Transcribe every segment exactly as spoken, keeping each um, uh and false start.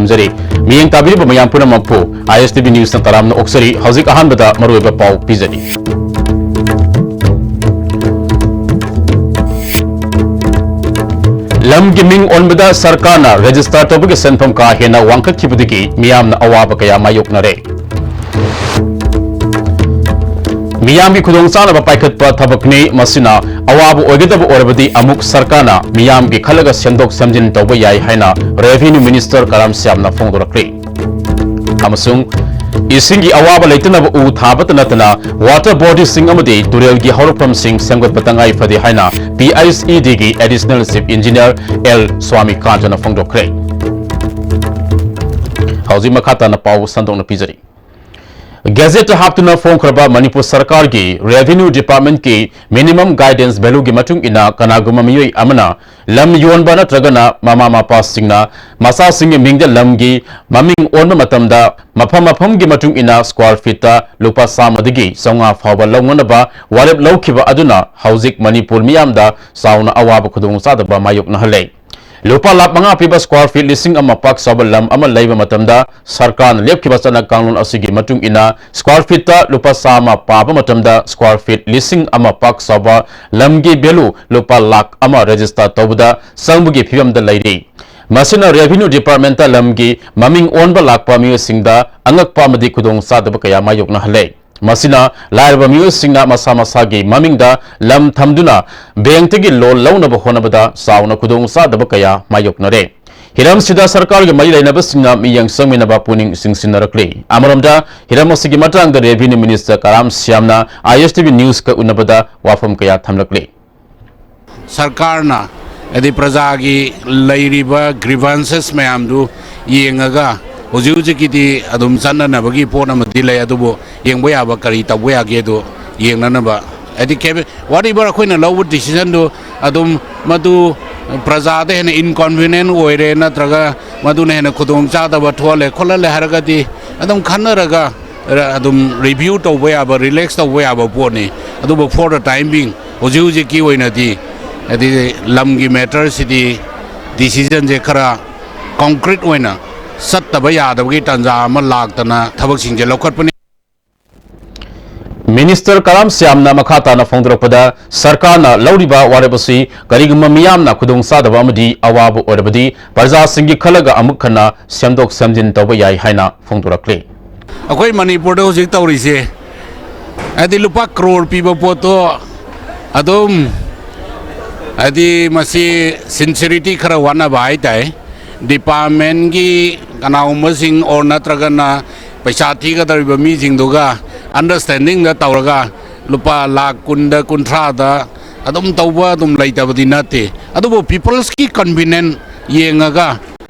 ꯐꯣꯡꯗꯣꯛꯆꯔꯤ꯫ ꯃꯤꯠꯌꯦꯡ ꯇꯥꯕꯤꯔꯤꯕ ꯃꯌꯥꯝ ꯄꯨꯝꯅꯃꯛꯄꯨ ꯑꯥꯏ ꯑꯦꯁ ꯇꯤ ꯚꯤ ꯅ꯭ꯌꯨꯁꯅ ꯇꯔꯥꯝꯅ ꯑꯣꯛꯆꯔꯤ꯫ ꯍꯧꯖꯤꯛ ꯑꯍꯥꯟꯕꯗ ꯃꯔꯨꯑꯣꯏꯕ ꯄꯥꯎ ꯄꯤꯖꯔꯤ꯫ ꯂꯝꯒꯤ ꯃꯤꯡ ꯑꯣꯟꯕꯗ ꯁꯔꯀꯥꯔꯅ ꯔꯦꯖꯤꯁꯇꯥꯔ ꯇꯧꯕꯒꯤ ꯁꯦꯟꯐꯝ ꯀꯥ ꯍꯦꯟꯅ ꯋꯥꯡꯈꯠꯈꯤꯕꯗꯒꯤ ꯃꯤꯌꯥꯝꯅ ꯑꯋꯥꯕ ꯀꯌꯥ ꯃꯥꯌꯣꯛꯅꯔꯦ꯫ ꯃꯤꯌꯥꯝꯒꯤ ꯈꯨꯗꯣꯡꯆꯥꯅꯕ ꯄꯥꯏꯈꯠꯄ ꯊꯕꯛꯅꯤ꯫ ꯃꯁꯤꯅ ꯑꯋꯥꯕ ꯑꯣꯏꯒꯗꯕ ꯑꯣꯏꯔꯕꯗꯤ ꯑꯃꯨꯛ ꯁꯔꯀꯥꯔꯅ ꯃꯤꯌꯥꯝꯒꯤ ꯈꯜꯂꯒ ꯁꯦꯝꯗꯣꯛ ꯁꯦꯝꯖꯤꯟ ꯇꯧꯕ ꯌꯥꯏ ꯍꯥꯏꯅ ꯔꯦꯚꯤꯅ꯭ꯌꯨ ꯃꯤꯅꯤꯁꯇꯔ ꯀꯔꯥꯝ ꯁ꯭ꯌꯥꯝꯅ ꯐꯣꯡꯗꯣꯔꯛꯂꯤ꯫ ꯑꯃꯁꯨꯡ ꯏꯁꯤꯡꯒꯤ ꯑꯋꯥꯕ ꯂꯩꯇꯅꯕ ꯎ ꯊꯥꯕꯇ ꯅꯠꯇꯅ ꯋꯥꯇꯔ ꯕꯣꯗꯤꯁꯤꯡ ꯑꯃꯗꯤ ꯇꯨꯔꯦꯜꯒꯤ ꯍꯧꯔꯛꯐꯝꯁꯤꯡ ꯁꯦꯝꯒꯠꯄ ꯇꯉꯥꯏ ꯐꯗꯦ ꯍꯥꯏꯅ ꯄꯤ H E ꯗꯤꯒꯤ additional chief engineer L ꯁ꯭ꯋꯥꯃꯤꯀꯥꯟꯇꯅ ꯐꯣꯡꯗꯣꯛꯈ꯭ꯔꯦ꯫ ꯍꯧꯖꯤꯛ ꯃꯈꯥ ꯇꯥꯅ ꯄꯥꯎ ꯁꯟꯗꯣꯛꯅ ꯄꯤꯖꯔꯤ꯫ ꯒꯦꯖꯦꯠꯇ ꯍꯥꯞꯇꯨꯅ ꯐꯣꯡꯈ꯭ꯔꯕ ꯃꯅꯤꯄꯨꯔ ꯁꯔꯀꯥꯔꯒꯤ ꯔꯦꯚꯤꯅ꯭ꯌꯨ ꯗꯤꯄꯥꯔꯠꯃꯦꯟꯠꯀꯤ ꯃꯤꯅꯤꯃꯝ ꯒꯥꯏꯗꯦꯟꯁ ꯚꯦꯂꯨꯒꯤ ꯃꯇꯨꯡ ꯏꯟꯅ, ꯀꯅꯥꯒꯨꯝꯕ ꯃꯤꯑꯣꯏ ꯑꯃꯅ ꯂꯝ ꯌꯣꯟꯕ ꯅꯠꯇ꯭ꯔꯒꯅ ꯃꯃꯥ ꯃꯄꯥꯁꯤꯡꯅ ꯃꯆꯥꯁꯤꯡꯒꯤ ꯃꯤꯡꯗ ꯂꯝꯒꯤ ꯃꯃꯤꯡ ꯑꯣꯟꯕ ꯃꯇꯝꯗ, ꯃꯐꯝ ꯃꯐꯝꯒꯤ ꯃꯇꯨꯡ ꯏꯟꯅ ꯁ꯭ꯀ꯭ꯋꯥꯔ ꯐꯤꯠꯇ ꯂꯨꯄꯥ ꯆꯥꯝꯃꯗꯒꯤ ꯆꯥꯝꯃꯉꯥ ꯐꯥꯎꯕ ꯂꯧꯅꯅꯕ ꯋꯥꯔꯦꯞ ꯂꯧꯈꯤꯕ ꯑꯗꯨꯅ ꯍꯧꯖꯤꯛ ꯃꯅꯤꯄꯨꯔ ꯃꯤꯌꯥꯝꯗ ꯆꯥꯎꯅ ꯑꯋꯥꯕ ꯈꯨꯗꯣꯡꯆꯥꯗꯕ ꯃꯥꯌꯣꯛꯅꯍꯜꯂꯦ꯫ ꯂꯨꯄꯥ ꯂꯥꯈ ꯃꯉꯥ ꯄꯤꯕ ꯁ꯭ꯀ꯭ꯋꯥꯔ ꯐꯤꯠ ꯂꯤꯁꯤꯡ ꯑꯃ ꯄꯥꯛ ꯆꯥꯎꯕ ꯂꯝ ꯑꯃ ꯂꯩꯕ ꯃꯇꯝꯗ, ꯁꯔꯀꯥꯔꯅ ꯂꯦꯞꯈꯤꯕ ꯆꯠꯅ ꯀꯥꯡꯂꯣꯟ ꯑꯁꯤꯒꯤ ꯃꯇꯨꯡ ꯏꯟꯅ, ꯁ꯭ꯀ꯭ꯋꯥꯔ ꯐꯤꯠꯇ ꯂꯨꯄꯥ ꯆꯥꯝꯃ ꯄꯥꯕ ꯃꯇꯝꯗ, ꯁ꯭ꯀ꯭ꯋꯥꯔ ꯐꯤꯠ ꯂꯤꯁꯤꯡ ꯑꯃ ꯄꯥꯛ ꯆꯥꯎꯕ ꯂꯝꯒꯤ ꯚꯦꯂꯨ ꯂꯨꯄꯥ ꯂꯥꯈ ꯑꯃ ꯔꯦꯖꯤꯁꯇꯔ ꯇꯧꯕꯗ ꯆꯪꯕꯒꯤ ꯐꯤꯕꯝꯗ ꯂꯩꯔꯤ꯫ ꯃꯁꯤꯅ ꯔꯦꯚꯤꯅ꯭ꯌꯨ ꯗꯤꯄꯥꯔꯠꯃꯦꯟꯠꯇ ꯂꯝꯒꯤ ꯃꯃꯤꯡ ꯑꯣꯟꯕ ꯂꯥꯛꯄ ꯃꯤꯑꯣꯏꯁꯤꯡꯗ ꯑꯉꯛꯄ ꯑꯃꯗꯤ ꯈꯨꯗꯣꯡꯆꯥꯗꯕ ꯀꯌꯥ ꯃꯥꯌꯣꯛꯅꯍꯜꯂꯦ꯫ ꯃꯁꯤꯅ ꯂꯥꯏꯔꯕ ꯃꯤꯑꯣꯏꯁꯤꯡꯅ ꯃꯁꯥ ꯃꯁꯥꯒꯤ ꯃꯃꯤꯡꯗ ꯂꯝ ꯊꯝꯗꯨꯅ ꯕꯦꯡꯛꯇꯒꯤ ꯂꯣꯟ ꯂꯧꯅꯕ ꯍꯣꯠꯅꯕꯗ ꯆꯥꯎꯅ ꯈꯨꯗꯣꯡꯆꯥꯗꯕ ꯀꯌꯥ ꯃꯥꯌꯣꯛꯅꯔꯦ꯫ ꯍꯤꯔꯝꯁꯤꯗ ꯁꯔꯀꯥꯔꯒꯤ ꯃꯔꯤ ꯂꯩꯅꯕꯁꯤꯡꯅ ꯃꯤꯠꯌꯦꯡ ꯆꯪꯃꯤꯟꯅꯕ ꯄꯨꯛꯅꯤꯡ ꯆꯤꯡꯁꯤꯟꯅꯔꯛꯂꯤ꯫ ꯑꯃꯔꯣꯝꯗ, ꯍꯤꯔꯝ ꯑꯁꯤꯒꯤ ꯃꯇꯥꯡꯗ ꯔꯦꯚꯤꯅ꯭ꯌꯨ ꯃꯤꯅꯤꯁꯇꯔ ꯀꯔꯥꯝ ꯁ꯭ꯌꯥꯝꯅ ꯑꯥꯏ ꯑꯦꯁ ꯇꯤ ꯚꯤ ꯅ꯭ꯌꯨꯁꯀ ꯎꯅꯕꯗ ꯋꯥꯐꯝ ꯀꯌꯥ ꯊꯝꯂꯛꯂꯤ꯫ ꯁꯔꯀꯥꯔꯅ, ꯍꯥꯏꯗꯤ, ꯄ꯭ꯔꯖꯥꯒꯤ ꯂꯩꯔꯤꯕ ꯒ꯭ꯔꯤꯚꯥꯟꯁꯦꯁ ꯃꯌꯥꯝꯗꯨ ꯌꯦꯡꯉꯒ, ꯍꯧꯖꯤꯛ ꯍꯧꯖꯤꯛꯀꯤꯗꯤ ꯑꯗꯨꯝ ꯆꯠꯅꯅꯕꯒꯤ ꯄꯣꯠ ꯑꯃꯗꯤ ꯂꯩ, ꯑꯗꯨꯕꯨ ꯌꯦꯡꯕ ꯌꯥꯕ ꯀꯔꯤ ꯇꯧꯕ ꯌꯥꯒꯦꯗꯣ ꯌꯦꯡꯅꯅꯕ, ꯍꯥꯏꯗꯤ, ꯀꯦꯕꯤ-, whatever ꯑꯩꯈꯣꯏꯅ ꯂꯧꯕ ꯗꯤꯁꯤꯖꯟꯗꯨ ꯑꯗꯨꯝ ꯃꯗꯨ ꯄ꯭ꯔꯖꯥꯗ ꯍꯦꯟꯅ ꯏꯟꯀꯟꯚꯤꯅꯤꯌꯦꯟ ꯑꯣꯏꯔꯦ, ꯅꯠꯇ꯭ꯔꯒ ꯃꯗꯨꯅ ꯍꯦꯟꯅ ꯈꯨꯗꯣꯡꯆꯥꯗꯕ ꯊꯣꯛꯍꯜꯂꯦ ꯈꯣꯠꯍꯜꯂꯦ ꯍꯥꯏꯔꯒꯗꯤ, ꯑꯗꯨꯝ ꯈꯟꯅꯔꯒ ꯔ-, ꯑꯗꯨꯝ ꯔꯤꯚ꯭ꯌꯨ ꯇꯧꯕ ꯌꯥꯕ, ꯔꯤꯂꯦꯛꯁ ꯇꯧꯕ ꯌꯥꯕ ꯄꯣꯠꯅꯤ꯫ ꯑꯗꯨꯕꯨ for the time being, ꯍꯧꯖꯤꯛ ꯍꯧꯖꯤꯛꯀꯤ ꯑꯣꯏꯅꯗꯤ, ꯍꯥꯏꯗꯤ, ꯂꯝꯒꯤ ꯃꯦꯇꯔꯁꯤꯗꯤ ꯗꯤꯁꯤꯖꯟꯁꯦ ꯈꯔ ꯀꯣꯟꯀ꯭ꯔꯤꯠ ꯑꯣꯏꯅ ꯆꯠꯇꯕ ꯌꯥꯗꯕꯒꯤ ꯇꯥꯟꯖꯥ ꯑꯃ ꯂꯥꯛꯇꯅ ꯊꯕꯛꯁꯤꯡꯁꯦ ꯂꯧꯈꯠꯄꯅꯤ꯫ ꯃꯤꯅꯤꯁꯇꯔ ꯀꯔꯥꯝ ꯁ꯭ꯌꯥꯝꯅ ꯃꯈꯥ ꯇꯥꯅ ꯐꯣꯡꯗꯣꯔꯛꯄꯗ, ꯁꯔꯀꯥꯔꯅ ꯂꯧꯔꯤꯕ ꯋꯥꯔꯦꯞ ꯑꯁꯤ ꯀꯔꯤꯒꯨꯝꯕ ꯃꯤꯌꯥꯝꯅ ꯈꯨꯗꯣꯡꯆꯥꯗꯕ ꯑꯃꯗꯤ ꯑꯋꯥꯕ ꯑꯣꯏꯔꯕꯗꯤ ꯄ꯭ꯔꯖꯥꯁꯤꯡꯒꯤ ꯈꯜꯂꯒ ꯑꯃꯨꯛ ꯍꯟꯅ ꯁꯦꯝꯗꯣꯛ ꯁꯦꯝꯖꯤꯟ ꯇꯧꯕ ꯌꯥꯏ ꯍꯥꯏꯅ ꯐꯣꯡꯗꯣꯔꯛꯂꯤ꯫ ꯑꯩꯈꯣꯏ ꯃꯅꯤꯄꯨꯔꯗ ꯍꯧꯖꯤꯛ ꯇꯧꯔꯤꯁꯦ, ꯍꯥꯏꯗꯤ ꯂꯨꯄꯥ ꯀ꯭ꯔꯣꯔ ꯄꯤꯕ ꯄꯣꯠꯇꯣ ꯑꯗꯨꯝ, ꯍꯥꯏꯗꯤ ꯃꯁꯤ ꯁꯤꯟꯁꯤꯔꯤꯇꯤ ꯈꯔ ꯋꯥꯠꯅꯕ ꯍꯥꯏ ꯇꯥꯏ꯫ ꯗꯤꯄꯥꯔꯠꯃꯦꯟꯒꯤ ꯀꯅꯥꯒꯨꯝꯕꯁꯤꯡ ꯑꯣꯔ ꯅꯠꯇ꯭ꯔꯒꯅ ꯄꯩꯁꯥ ꯊꯤꯒꯗꯧꯔꯤꯕ ꯃꯤꯁꯤꯡꯗꯨꯒ ꯑꯟꯗꯔꯁꯇꯦꯟꯗꯤꯡꯗ ꯇꯧꯔꯒ ꯂꯨꯄꯥ ꯂꯥꯈ ꯀꯨꯟꯗ ꯀꯨꯟꯊ꯭ꯔꯥꯗ ꯑꯗꯨꯝ ꯇꯧꯕ ꯑꯗꯨꯝ ꯂꯩꯇꯕꯗꯤ ꯅꯠꯇꯦ꯫ ꯑꯗꯨꯕꯨ ꯄꯤꯄꯜꯁꯀꯤ ꯀꯟꯚꯤꯅꯦꯟ ꯌꯦꯡꯉꯒ,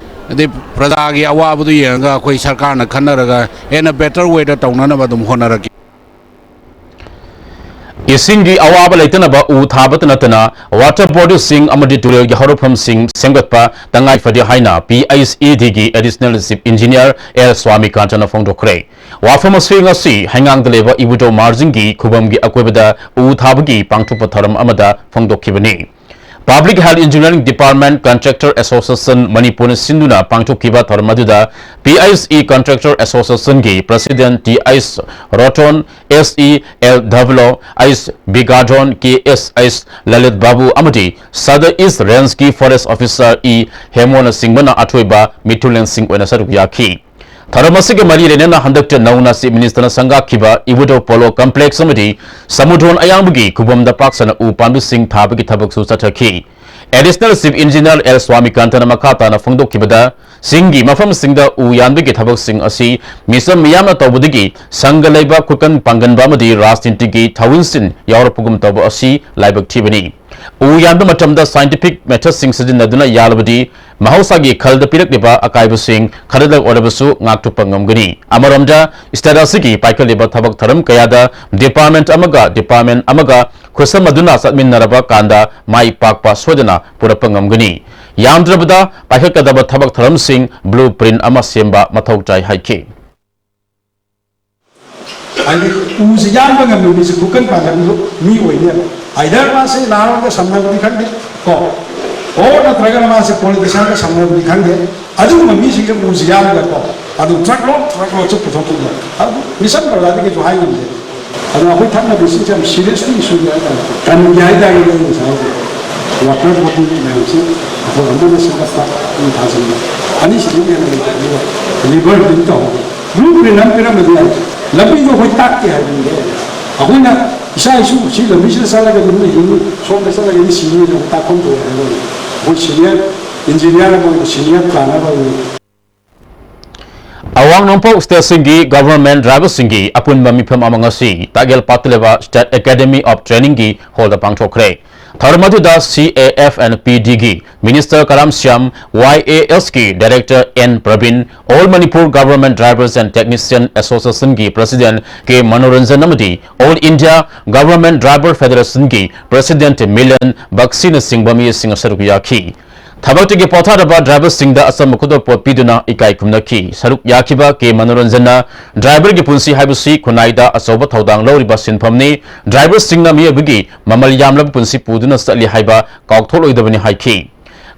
ꯑꯗꯩ ꯄ꯭ꯔꯖꯥꯒꯤ ꯑꯋꯥꯕꯗꯨ ꯌꯦꯡꯉꯒ ꯑꯩꯈꯣꯏ ꯁꯔꯀꯥꯔꯅ ꯈꯟꯅꯔꯒ ꯍꯦꯟꯅ ꯕꯦꯇꯔ ꯋꯦꯗ ꯇꯧꯅꯅꯕ ꯑꯗꯨꯝ ꯍꯣꯠꯅꯔꯛꯀꯦ꯫ ꯏꯁꯤꯡꯒꯤ ꯑꯋꯥꯕ ꯂꯩꯇꯅꯕ ꯎ ꯊꯥꯕꯇ ꯅꯠꯇꯅ ꯋꯥꯇꯔ ꯕꯣꯗꯤꯁꯤꯡ ꯑꯃꯗꯤ ꯇꯨꯔꯦꯜꯒꯤ ꯍꯧꯔꯛꯐꯝꯁꯤꯡ ꯁꯦꯝꯒꯠꯄ ꯇꯉꯥꯏ ꯐꯗꯦ ꯍꯥꯏꯅ ꯄꯤ H E ꯗꯤꯒꯤ additional chief engineer L ꯁ꯭ꯋꯥꯃꯤꯀꯥꯟꯇꯅ ꯐꯣꯡꯗꯣꯛꯈ꯭ꯔꯦ꯫ ꯋꯥꯐꯝ ꯑꯁꯤ ꯉꯁꯤ ꯍꯩꯉꯥꯡꯗ ꯂꯩꯕ ꯏꯕꯨꯙꯧ ꯃꯥꯔꯖꯤꯡꯒꯤ ꯈꯨꯕꯝꯒꯤ ꯑꯀꯣꯏꯕꯗ ꯎ ꯊꯥꯕꯒꯤ ꯄꯥꯡꯊꯣꯛꯄ ꯊꯧꯔꯝ ꯑꯃꯗ ꯐꯣꯡꯗꯣꯛꯈꯤꯕꯅꯤ꯫ Public Health Engineering Department Contractor Association ꯃꯅꯤꯄꯨꯔꯅ ꯁꯤꯟꯗꯨꯅ ꯄꯥꯡꯊꯣꯛꯈꯤꯕ ꯊꯧꯔꯝ ꯑꯗꯨꯗ ꯄꯤ ꯑꯩꯆ ꯏ Contractor Associationꯒꯤ President T H Roton, S E L Dhablo, H Bigadhon, K S H Lalit Babu ꯑꯃꯗꯤ South East Rangeꯀꯤ Forest Officer ꯏ ꯍꯦꯃꯣꯅꯆꯤꯡꯕꯅ ꯑꯊꯣꯏꯕ ꯃꯤꯊꯨꯂꯦꯟꯁꯤꯡ ꯑꯣꯏꯅ ꯁꯔꯨꯛ ꯌꯥꯈꯤ꯫ ꯊꯧꯔꯝ ꯑꯁꯤꯒ ꯃꯔꯤ ꯂꯩꯅꯅ ꯍꯟꯗꯛꯇ ꯅꯧꯅ Chief Ministerꯅ ꯁꯪꯒꯥꯈꯤꯕ ꯏꯕꯨꯙꯧ ꯄꯣꯂꯣ Complex ꯑꯃꯗꯤ ꯁꯃꯨꯗ꯭ꯔꯣꯟ ꯑꯌꯥꯡꯕꯒꯤ ꯈꯨꯕꯝꯗ ꯄꯥꯛ ꯁꯟꯅ ꯎ ꯄꯥꯝꯕꯤꯁꯤꯡ ꯊꯥꯕꯒꯤ ꯊꯕꯛꯁꯨ ꯆꯠꯊꯈꯤ꯫ Additional Chief Engineer ꯑꯦꯜ ꯁ꯭ꯋꯥꯃꯤꯀꯥꯟꯇꯅ ꯃꯈꯥ ꯇꯥꯅ ꯐꯣꯡꯗꯣꯛꯈꯤꯕꯗ, ꯆꯤꯡꯒꯤ ꯃꯐꯝꯁꯤꯡꯗ ꯎ ꯌꯥꯟꯕꯒꯤ ꯊꯕꯛꯁꯤꯡ ꯑꯁꯤ ꯃꯤꯆꯝ ꯃꯤꯌꯥꯝꯅ ꯇꯧꯕꯗꯒꯤ ꯁꯪꯒ ꯂꯩꯕ ꯈꯨꯀꯟ ꯄꯥꯡꯒꯟꯕ ꯑꯃꯗꯤ ꯔꯥꯖꯅꯤꯇꯤꯒꯤ ꯊꯧꯏꯟꯁꯤꯟ ꯌꯥꯎꯔꯛꯄꯒꯨꯝ ꯇꯧꯕ ꯑꯁꯤ ꯂꯥꯏꯕꯛ ꯊꯤꯕꯅꯤ꯫ ꯎ ꯌꯥꯟꯕ ꯃꯇꯝꯗ scientific methodꯁꯤꯡ ꯁꯤꯖꯤꯟꯅꯗꯨꯅ ꯌꯥꯜꯂꯕꯗꯤ ꯃꯍꯧꯁꯥꯒꯤ ꯈꯜꯗ ꯄꯤꯔꯛꯂꯤꯕ ꯑꯀꯥꯏꯕꯁꯤꯡ ꯈꯔꯗ ꯑꯣꯏꯔꯕꯁꯨ ꯉꯥꯛꯊꯣꯛꯄ ꯉꯝꯒꯅꯤ꯫ ꯑꯃꯔꯣꯝꯗ, state ꯑꯁꯤꯒꯤ ꯄꯥꯏꯈꯠꯂꯤꯕ ꯊꯕꯛ ꯊꯧꯔꯝ ꯀꯌꯥꯗ department ꯑꯃꯒ department ꯑꯃꯒ ꯈꯨꯠꯁꯝꯅꯗꯨꯅ ꯆꯠꯃꯤꯟꯅꯔꯕ ꯀꯥꯟꯗ ꯃꯥꯏ ꯄꯥꯛꯄ ꯁꯣꯏꯗꯅ ꯄꯨꯔꯛꯄ ꯉꯝꯒꯅꯤ꯫ ꯌꯥꯝꯗ꯭ꯔꯕꯗ ꯄꯥꯏꯈꯠꯀꯗꯕ ꯊꯕꯛ ꯊꯧꯔꯝꯁꯤꯡ blueprint ꯑꯃ ꯁꯦꯝꯕ ꯃꯊꯧ ꯇꯥꯏ ꯍꯥꯏꯈꯤ꯫ ꯍꯥꯏꯗꯤ ꯎꯁꯦ ꯌꯥꯟꯕ ꯉꯝꯃꯤ ꯃꯤꯁꯦ ꯈꯨꯀꯟ ꯄꯥꯡꯒꯟꯕ ꯃꯤ ꯑꯣꯏꯅꯦꯕ꯫ ꯑꯥꯏꯗꯔ ꯃꯥꯁꯦ ꯂꯥꯔꯣꯝꯗ ꯁꯝꯅꯕꯅꯤ ꯈꯪꯗꯦ ꯀꯣ, ꯑꯣ, ꯅꯠꯇ꯭ꯔꯒꯅ ꯃꯥꯁꯦ ꯄꯣꯂꯤꯇꯤꯁꯤꯌꯥꯟꯒ ꯁꯝꯅꯕꯅꯤ ꯈꯪꯗꯦ꯫ ꯑꯗꯨꯒꯨꯝꯕ ꯃꯤꯁꯤꯡꯁꯦ ꯎꯁꯤ ꯌꯥꯜꯂꯒꯀꯣ, ꯑꯗꯨ ꯇ꯭ꯔꯛ ꯂꯣꯠ ꯇ꯭ꯔꯛ ꯂꯣꯠꯁꯨ ꯄꯨꯊꯣꯛꯄꯤꯕ꯫ ꯑꯗꯨ ꯃꯤꯁꯟ ꯄꯔꯒꯗꯤ ꯀꯩꯁꯨ ꯍꯥꯏ ꯉꯝꯗꯦ꯫ ꯑꯗꯨꯅ ꯑꯩꯈꯣꯏ ꯊꯛꯅꯕꯁꯤꯡꯁꯦ ꯌꯥꯝ ꯁꯤꯔꯤꯌꯁꯂꯤ ꯏꯁꯨꯅꯤ ꯍꯥꯏꯇꯥꯔꯦ꯫ ꯀꯟꯒꯦ ꯍꯥꯏꯇꯥꯔꯒꯗꯤ ꯑꯩ ꯉꯁꯥꯏ ꯍꯥꯏꯕꯗꯣ, ꯋꯥꯇꯔ ꯕꯣꯗꯤ ꯃꯌꯥꯝꯁꯦ ꯑꯩꯈꯣꯏ ꯑꯃꯅ ꯁꯦꯝꯒꯠꯄ, ꯑꯃꯅ ꯊꯥꯖꯤꯟꯕ, ꯑꯅꯤꯁꯤꯗꯤ ꯍꯦꯟꯅ ꯂꯩꯇꯦ꯫ ꯑꯗꯨꯒ ꯂꯤꯚꯔꯗꯨꯗꯤ ꯇꯧꯍꯧꯗꯦ꯫ ꯕ꯭ꯂꯨ ꯄ꯭ꯔꯤꯟ ꯑꯃ ꯄꯤꯔꯝꯕꯗꯤ ꯌꯥꯏ, ꯂꯝꯕꯤꯗꯣ ꯑꯩꯈꯣꯏ ꯇꯥꯛꯇꯦ ꯍꯥꯏꯕꯅꯤꯗ꯫ ꯑꯩꯈꯣꯏꯅ ꯏꯆꯥ ꯏꯁꯨ ꯁꯤ ꯂꯝꯕꯤꯁꯤꯗ ꯆꯠꯂꯒꯗꯤ ꯃꯤ ꯍꯤꯡꯅꯤ, ꯁꯣꯝꯗ ꯆꯠꯂꯒꯗꯤ ꯁꯤꯅꯤ ꯍꯥꯏꯕ ꯇꯥꯛꯐꯝ ꯊꯣꯛꯑꯦ ꯍꯥꯏꯕ ꯑꯩꯈꯣꯏ ꯁꯤꯅꯤꯌꯔ ꯏꯟꯖꯤꯅꯤꯌꯥꯔ ꯑꯃ ꯑꯣꯏꯅ ꯁꯤꯅꯤꯌꯔ ꯄ꯭ꯂꯥꯅꯔ ꯑꯣꯏꯅ꯫ ꯑꯋꯥꯡ ꯅꯣꯡꯄꯣꯛ ꯁ꯭ꯇꯦꯠꯁꯤꯡꯒꯤ ꯒꯚꯔꯟꯃꯦꯟꯠ ꯗ꯭ꯔꯥꯏꯚꯔꯁꯤꯡꯒꯤ ꯑꯄꯨꯟꯕ ꯃꯤꯐꯝ ꯑꯃ ꯉꯁꯤ ꯇꯥꯛꯌꯦꯜ ꯄꯥꯠꯇ ꯂꯩꯕ ꯁ꯭ꯇꯦꯠ ꯑꯦꯀꯥꯗꯦꯃꯤ ꯑꯣꯐ ꯇ꯭ꯔꯦꯅꯤꯡꯒꯤ ꯍꯣꯜꯗ ꯄꯥꯡꯊꯣꯛꯈ꯭ꯔꯦ꯫ ꯊꯧꯔꯝ ꯑꯗꯨꯗ C A F N P ꯗꯤꯒꯤ minister Karam Shyam, Y A ꯑꯦꯁꯀꯤ director N Prabin, all Manipur government drivers and technician ꯑꯦꯁꯣꯁꯤꯌꯦꯁꯟꯒꯤ ꯄ꯭ꯔꯁꯤꯗꯦꯟꯠ ꯀꯦ ꯃꯅꯣꯔꯟꯖꯟ ꯑꯃꯗꯤ ꯑꯣꯜ ꯏꯟꯗꯤꯌꯥ ꯒꯚꯔꯟꯃꯦꯟꯠ ꯗ꯭ꯔꯥꯏꯚꯔ ꯐꯦꯗꯔꯦꯁꯟꯒꯤ ꯄ꯭ꯔꯁꯤꯗꯦꯟꯠ ꯃꯤꯂꯟ ꯕꯛꯁꯤꯅꯆꯤꯡꯕ ꯃꯤꯁꯤꯡ ꯁꯔꯨꯛ ꯌꯥꯈꯤ꯫ ꯊꯕꯛꯇꯒꯤ ꯄꯣꯊꯥꯔꯕ ꯗ꯭ꯔꯥꯏꯚꯔꯁꯤꯡꯗ ꯑꯆꯝꯕ ꯈꯨꯗꯣꯜꯄꯣꯠ ꯄꯤꯗꯨꯅ ꯏꯀꯥꯏ ꯈꯨꯝꯅꯈꯤ꯫ ꯁꯔꯨꯛ ꯌꯥꯈꯤꯕ ꯀꯦ ꯃꯅꯣꯔꯟꯖꯟꯅ ꯗ꯭ꯔꯥꯏꯚꯔꯒꯤ ꯄꯨꯟꯁꯤ ꯍꯥꯏꯕꯁꯤ ꯈꯨꯟꯅꯥꯏꯗ ꯑꯆꯧꯕ ꯊꯧꯗꯥꯡ ꯂꯧꯔꯤꯕ ꯁꯤꯟꯐꯝꯅꯤ꯫ ꯗ꯭ꯔꯥꯏꯚꯔꯁꯤꯡꯅ ꯃꯤꯑꯣꯏꯕꯒꯤ ꯃꯃꯜ ꯌꯥꯝꯂꯕ ꯄꯨꯟꯁꯤ ꯄꯨꯗꯨꯅ ꯆꯠꯂꯤ ꯍꯥꯏꯕ ꯀꯥꯎꯊꯣꯛꯂꯣꯏꯗꯕꯅꯤ ꯍꯥꯏꯈꯤ꯫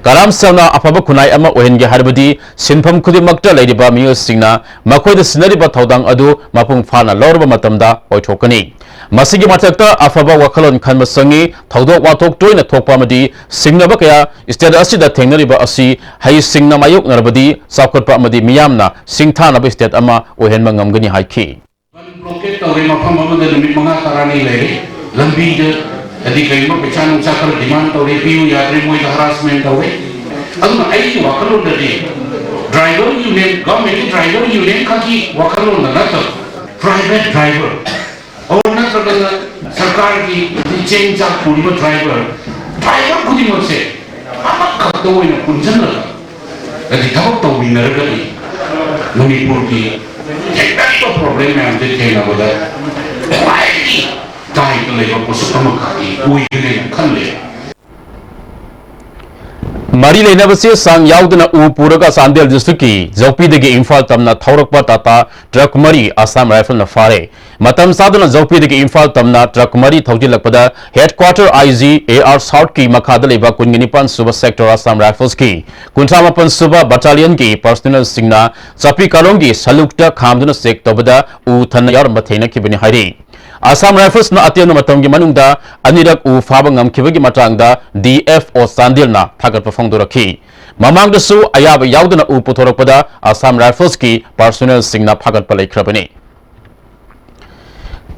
ꯀꯔꯥꯝ ꯁ꯭ꯌꯥꯝꯅ ꯑꯐꯕ ꯈꯨꯟꯅꯥꯏ ꯑꯃ ꯑꯣꯏꯍꯟꯒꯦ ꯍꯥꯏꯔꯕꯗꯤ ꯁꯤꯟꯐꯝ ꯈꯨꯗꯤꯡꯃꯛꯇ ꯂꯩꯔꯤꯕ ꯃꯤꯑꯣꯏꯁꯤꯡꯅ ꯃꯈꯣꯏꯗ ꯁꯤꯟꯅꯔꯤꯕ ꯊꯧꯗꯥꯡ ꯑꯗꯨ ꯃꯄꯨꯡ ꯐꯥꯅ ꯂꯧꯔꯕ ꯃꯇꯝꯗ ꯑꯣꯏꯊꯣꯛꯀꯅꯤ꯫ ꯃꯁꯤꯒꯤ ꯃꯊꯛꯇ ꯑꯐꯕ ꯋꯥꯈꯜꯂꯣꯟ ꯈꯟꯕ ꯆꯪꯏ꯫ ꯊꯧꯗꯣꯛ ꯋꯥꯊꯣꯛ ꯇꯣꯏꯅ ꯊꯣꯛꯄ ꯑꯃꯗꯤ ꯁꯤꯡꯅꯕ ꯀꯌꯥ ꯁ꯭ꯇꯦꯠ ꯑꯁꯤꯗ ꯊꯦꯡꯅꯔꯤꯕ ꯑꯁꯤ ꯍꯩꯁꯤꯡꯅ ꯃꯥꯌꯣꯛꯅꯔꯕꯗꯤ ꯆꯥꯎꯈꯠꯄ ꯑꯃꯗꯤ ꯃꯤꯌꯥꯝꯅ ꯁꯤꯡꯊꯥꯅꯕ ꯁ꯭ꯇꯦꯠ ꯑꯃ ꯑꯣꯏꯍꯟꯕ ꯉꯝꯒꯅꯤ ꯍꯥꯏꯈꯤ꯫ ꯕꯟ ꯕ꯭ꯂꯣꯀꯦꯠ ꯇꯧꯔꯦ, ꯃꯐꯝ ꯑꯃꯗ ꯅꯨꯃꯤꯠ ꯃꯉꯥ ꯇꯔꯥꯅꯤ ꯂꯩꯔꯦ꯫ ꯂꯝꯕꯤꯗ ꯍꯥꯏꯗꯤ ꯀꯔꯤꯒꯨꯝꯕ ꯄꯩꯁꯥ ꯅꯨꯡꯁꯥ ꯈꯔ ꯗꯤꯃꯥꯟ ꯇꯧꯔꯦ, ꯄꯤꯌꯨ ꯌꯥꯗ꯭ꯔꯦ, ꯃꯣꯏꯗ ꯍꯔꯥꯁꯃꯦꯟ ꯇꯧꯔꯦ꯫ ꯑꯗꯨꯅ ꯑꯩꯒꯤ ꯋꯥꯈꯜꯂꯣꯟꯗꯗꯤ ꯗ꯭ꯔꯥꯏꯚꯔ ꯌꯨꯅꯤꯌꯟ, ꯒꯚꯔꯟꯃꯦꯟꯠꯀꯤ ꯗ꯭ꯔꯥꯏꯚꯔ ꯌꯨꯅꯤꯌꯟ ꯈꯛꯀꯤ ꯋꯥꯈꯜꯂꯣꯟꯗ ꯅꯠꯇꯕ, ꯄ꯭ꯔꯥꯏꯚꯦꯠ ꯗ꯭ꯔꯥꯏꯚꯔ ꯑꯣꯔ ꯅꯠꯇ꯭ꯔꯒꯅ ꯁꯔꯀꯥꯔꯒꯤ ꯆꯦꯡ ꯆꯥꯛ ꯄꯨꯔꯤꯕ ꯗ꯭ꯔꯥꯏꯚꯔ, ꯗ꯭ꯔꯥꯏꯚꯔ ꯈꯨꯗꯤꯡꯃꯛꯁꯦ ꯑꯃꯈꯛꯇ ꯑꯣꯏꯅ ꯄꯨꯟꯁꯤꯜꯂꯒ ꯍꯥꯏꯗꯤ ꯊꯕꯛ ꯇꯧꯃꯤꯟꯅꯔꯒꯗꯤ ꯃꯅꯤꯄꯨꯔꯒꯤ ꯊꯦꯡꯅꯔꯤꯕ ꯄ꯭ꯔꯣꯕ꯭ꯂꯦꯝ ꯃꯌꯥꯝꯁꯦ ꯊꯦꯡꯅꯕꯗ ꯈ꯭ꯋꯥꯏꯗꯒꯤ ꯇꯥꯏꯗ ꯂꯩꯕ ꯄꯣꯠꯁꯛ ꯑꯃꯈꯛꯇꯤ ꯑꯣꯏꯒꯅꯦꯅ ꯈꯜꯂꯦ꯫ ꯃꯔꯤ ꯂꯩꯅꯕ ꯆꯦ ꯆꯥꯡ ꯌꯥꯎꯗꯅ ꯎ ꯄꯨꯔꯒ ꯆꯥꯟꯗꯦꯜ districtꯀꯤ ꯖꯧꯄꯤꯗꯒꯤ ꯏꯝꯐꯥꯜ ꯇꯝꯅ ꯊꯧꯔꯛꯄ ꯇꯥꯇꯥ truck ꯃꯔꯤ ꯑꯁꯥꯝ Rifleꯅ ꯐꯥꯔꯦ꯫ ꯃꯇꯝ ꯆꯥꯗꯅ ꯖꯧꯄꯤꯗꯒꯤ ꯏꯝꯐꯥꯜ ꯇꯝꯅ truck ꯃꯔꯤ ꯊꯧꯖꯤꯜꯂꯛꯄꯗ headquarter I G A R Southꯀꯤ ꯃꯈꯥꯗ ꯂꯩꯕ ꯀꯨꯟꯒ ꯅꯤꯄꯥꯟ ꯁꯨꯕ sector Assam Riflesꯀꯤ ꯀꯨꯟꯊ꯭ꯔꯥ ꯃꯥꯄꯟ ꯁꯨꯕ battalionꯒꯤ personnelꯁꯤꯡꯅ ꯆꯥꯄꯤ ꯀꯥꯂꯣꯡꯒꯤ ꯁꯂꯨꯛꯇ ꯈꯥꯝꯗꯨꯅ check ꯇꯧꯕꯗ ꯎ ꯊꯟꯅ ꯌꯥꯎꯔꯝꯕ ꯊꯦꯡꯅꯈꯤꯕꯅꯤ ꯍꯥꯏꯔꯤ꯫ ꯑꯁꯥꯝ Riflesꯅ ꯑꯇꯦꯟꯕ ꯃꯇꯝꯒꯤ ꯃꯅꯨꯡꯗ ꯑꯅꯤꯔꯛ ꯎ ꯐꯥꯕ ꯉꯝꯈꯤꯕꯒꯤ ꯃꯇꯥꯡꯗ D F O ꯆꯥꯟꯗꯦꯜꯅ ꯊꯥꯒꯠꯄ ꯐꯣꯡꯗꯣꯔꯛꯈꯤ꯫ ꯃꯃꯥꯡꯗꯁꯨ ꯑꯌꯥꯕ ꯌꯥꯎꯗꯅ ꯎ ꯄꯨꯊꯣꯔꯛꯄꯗ Assam Riflesꯀꯤ personnelꯁꯤꯡꯅ ꯐꯥꯒꯠꯄ ꯂꯩꯈ꯭ꯔꯕꯅꯤ꯫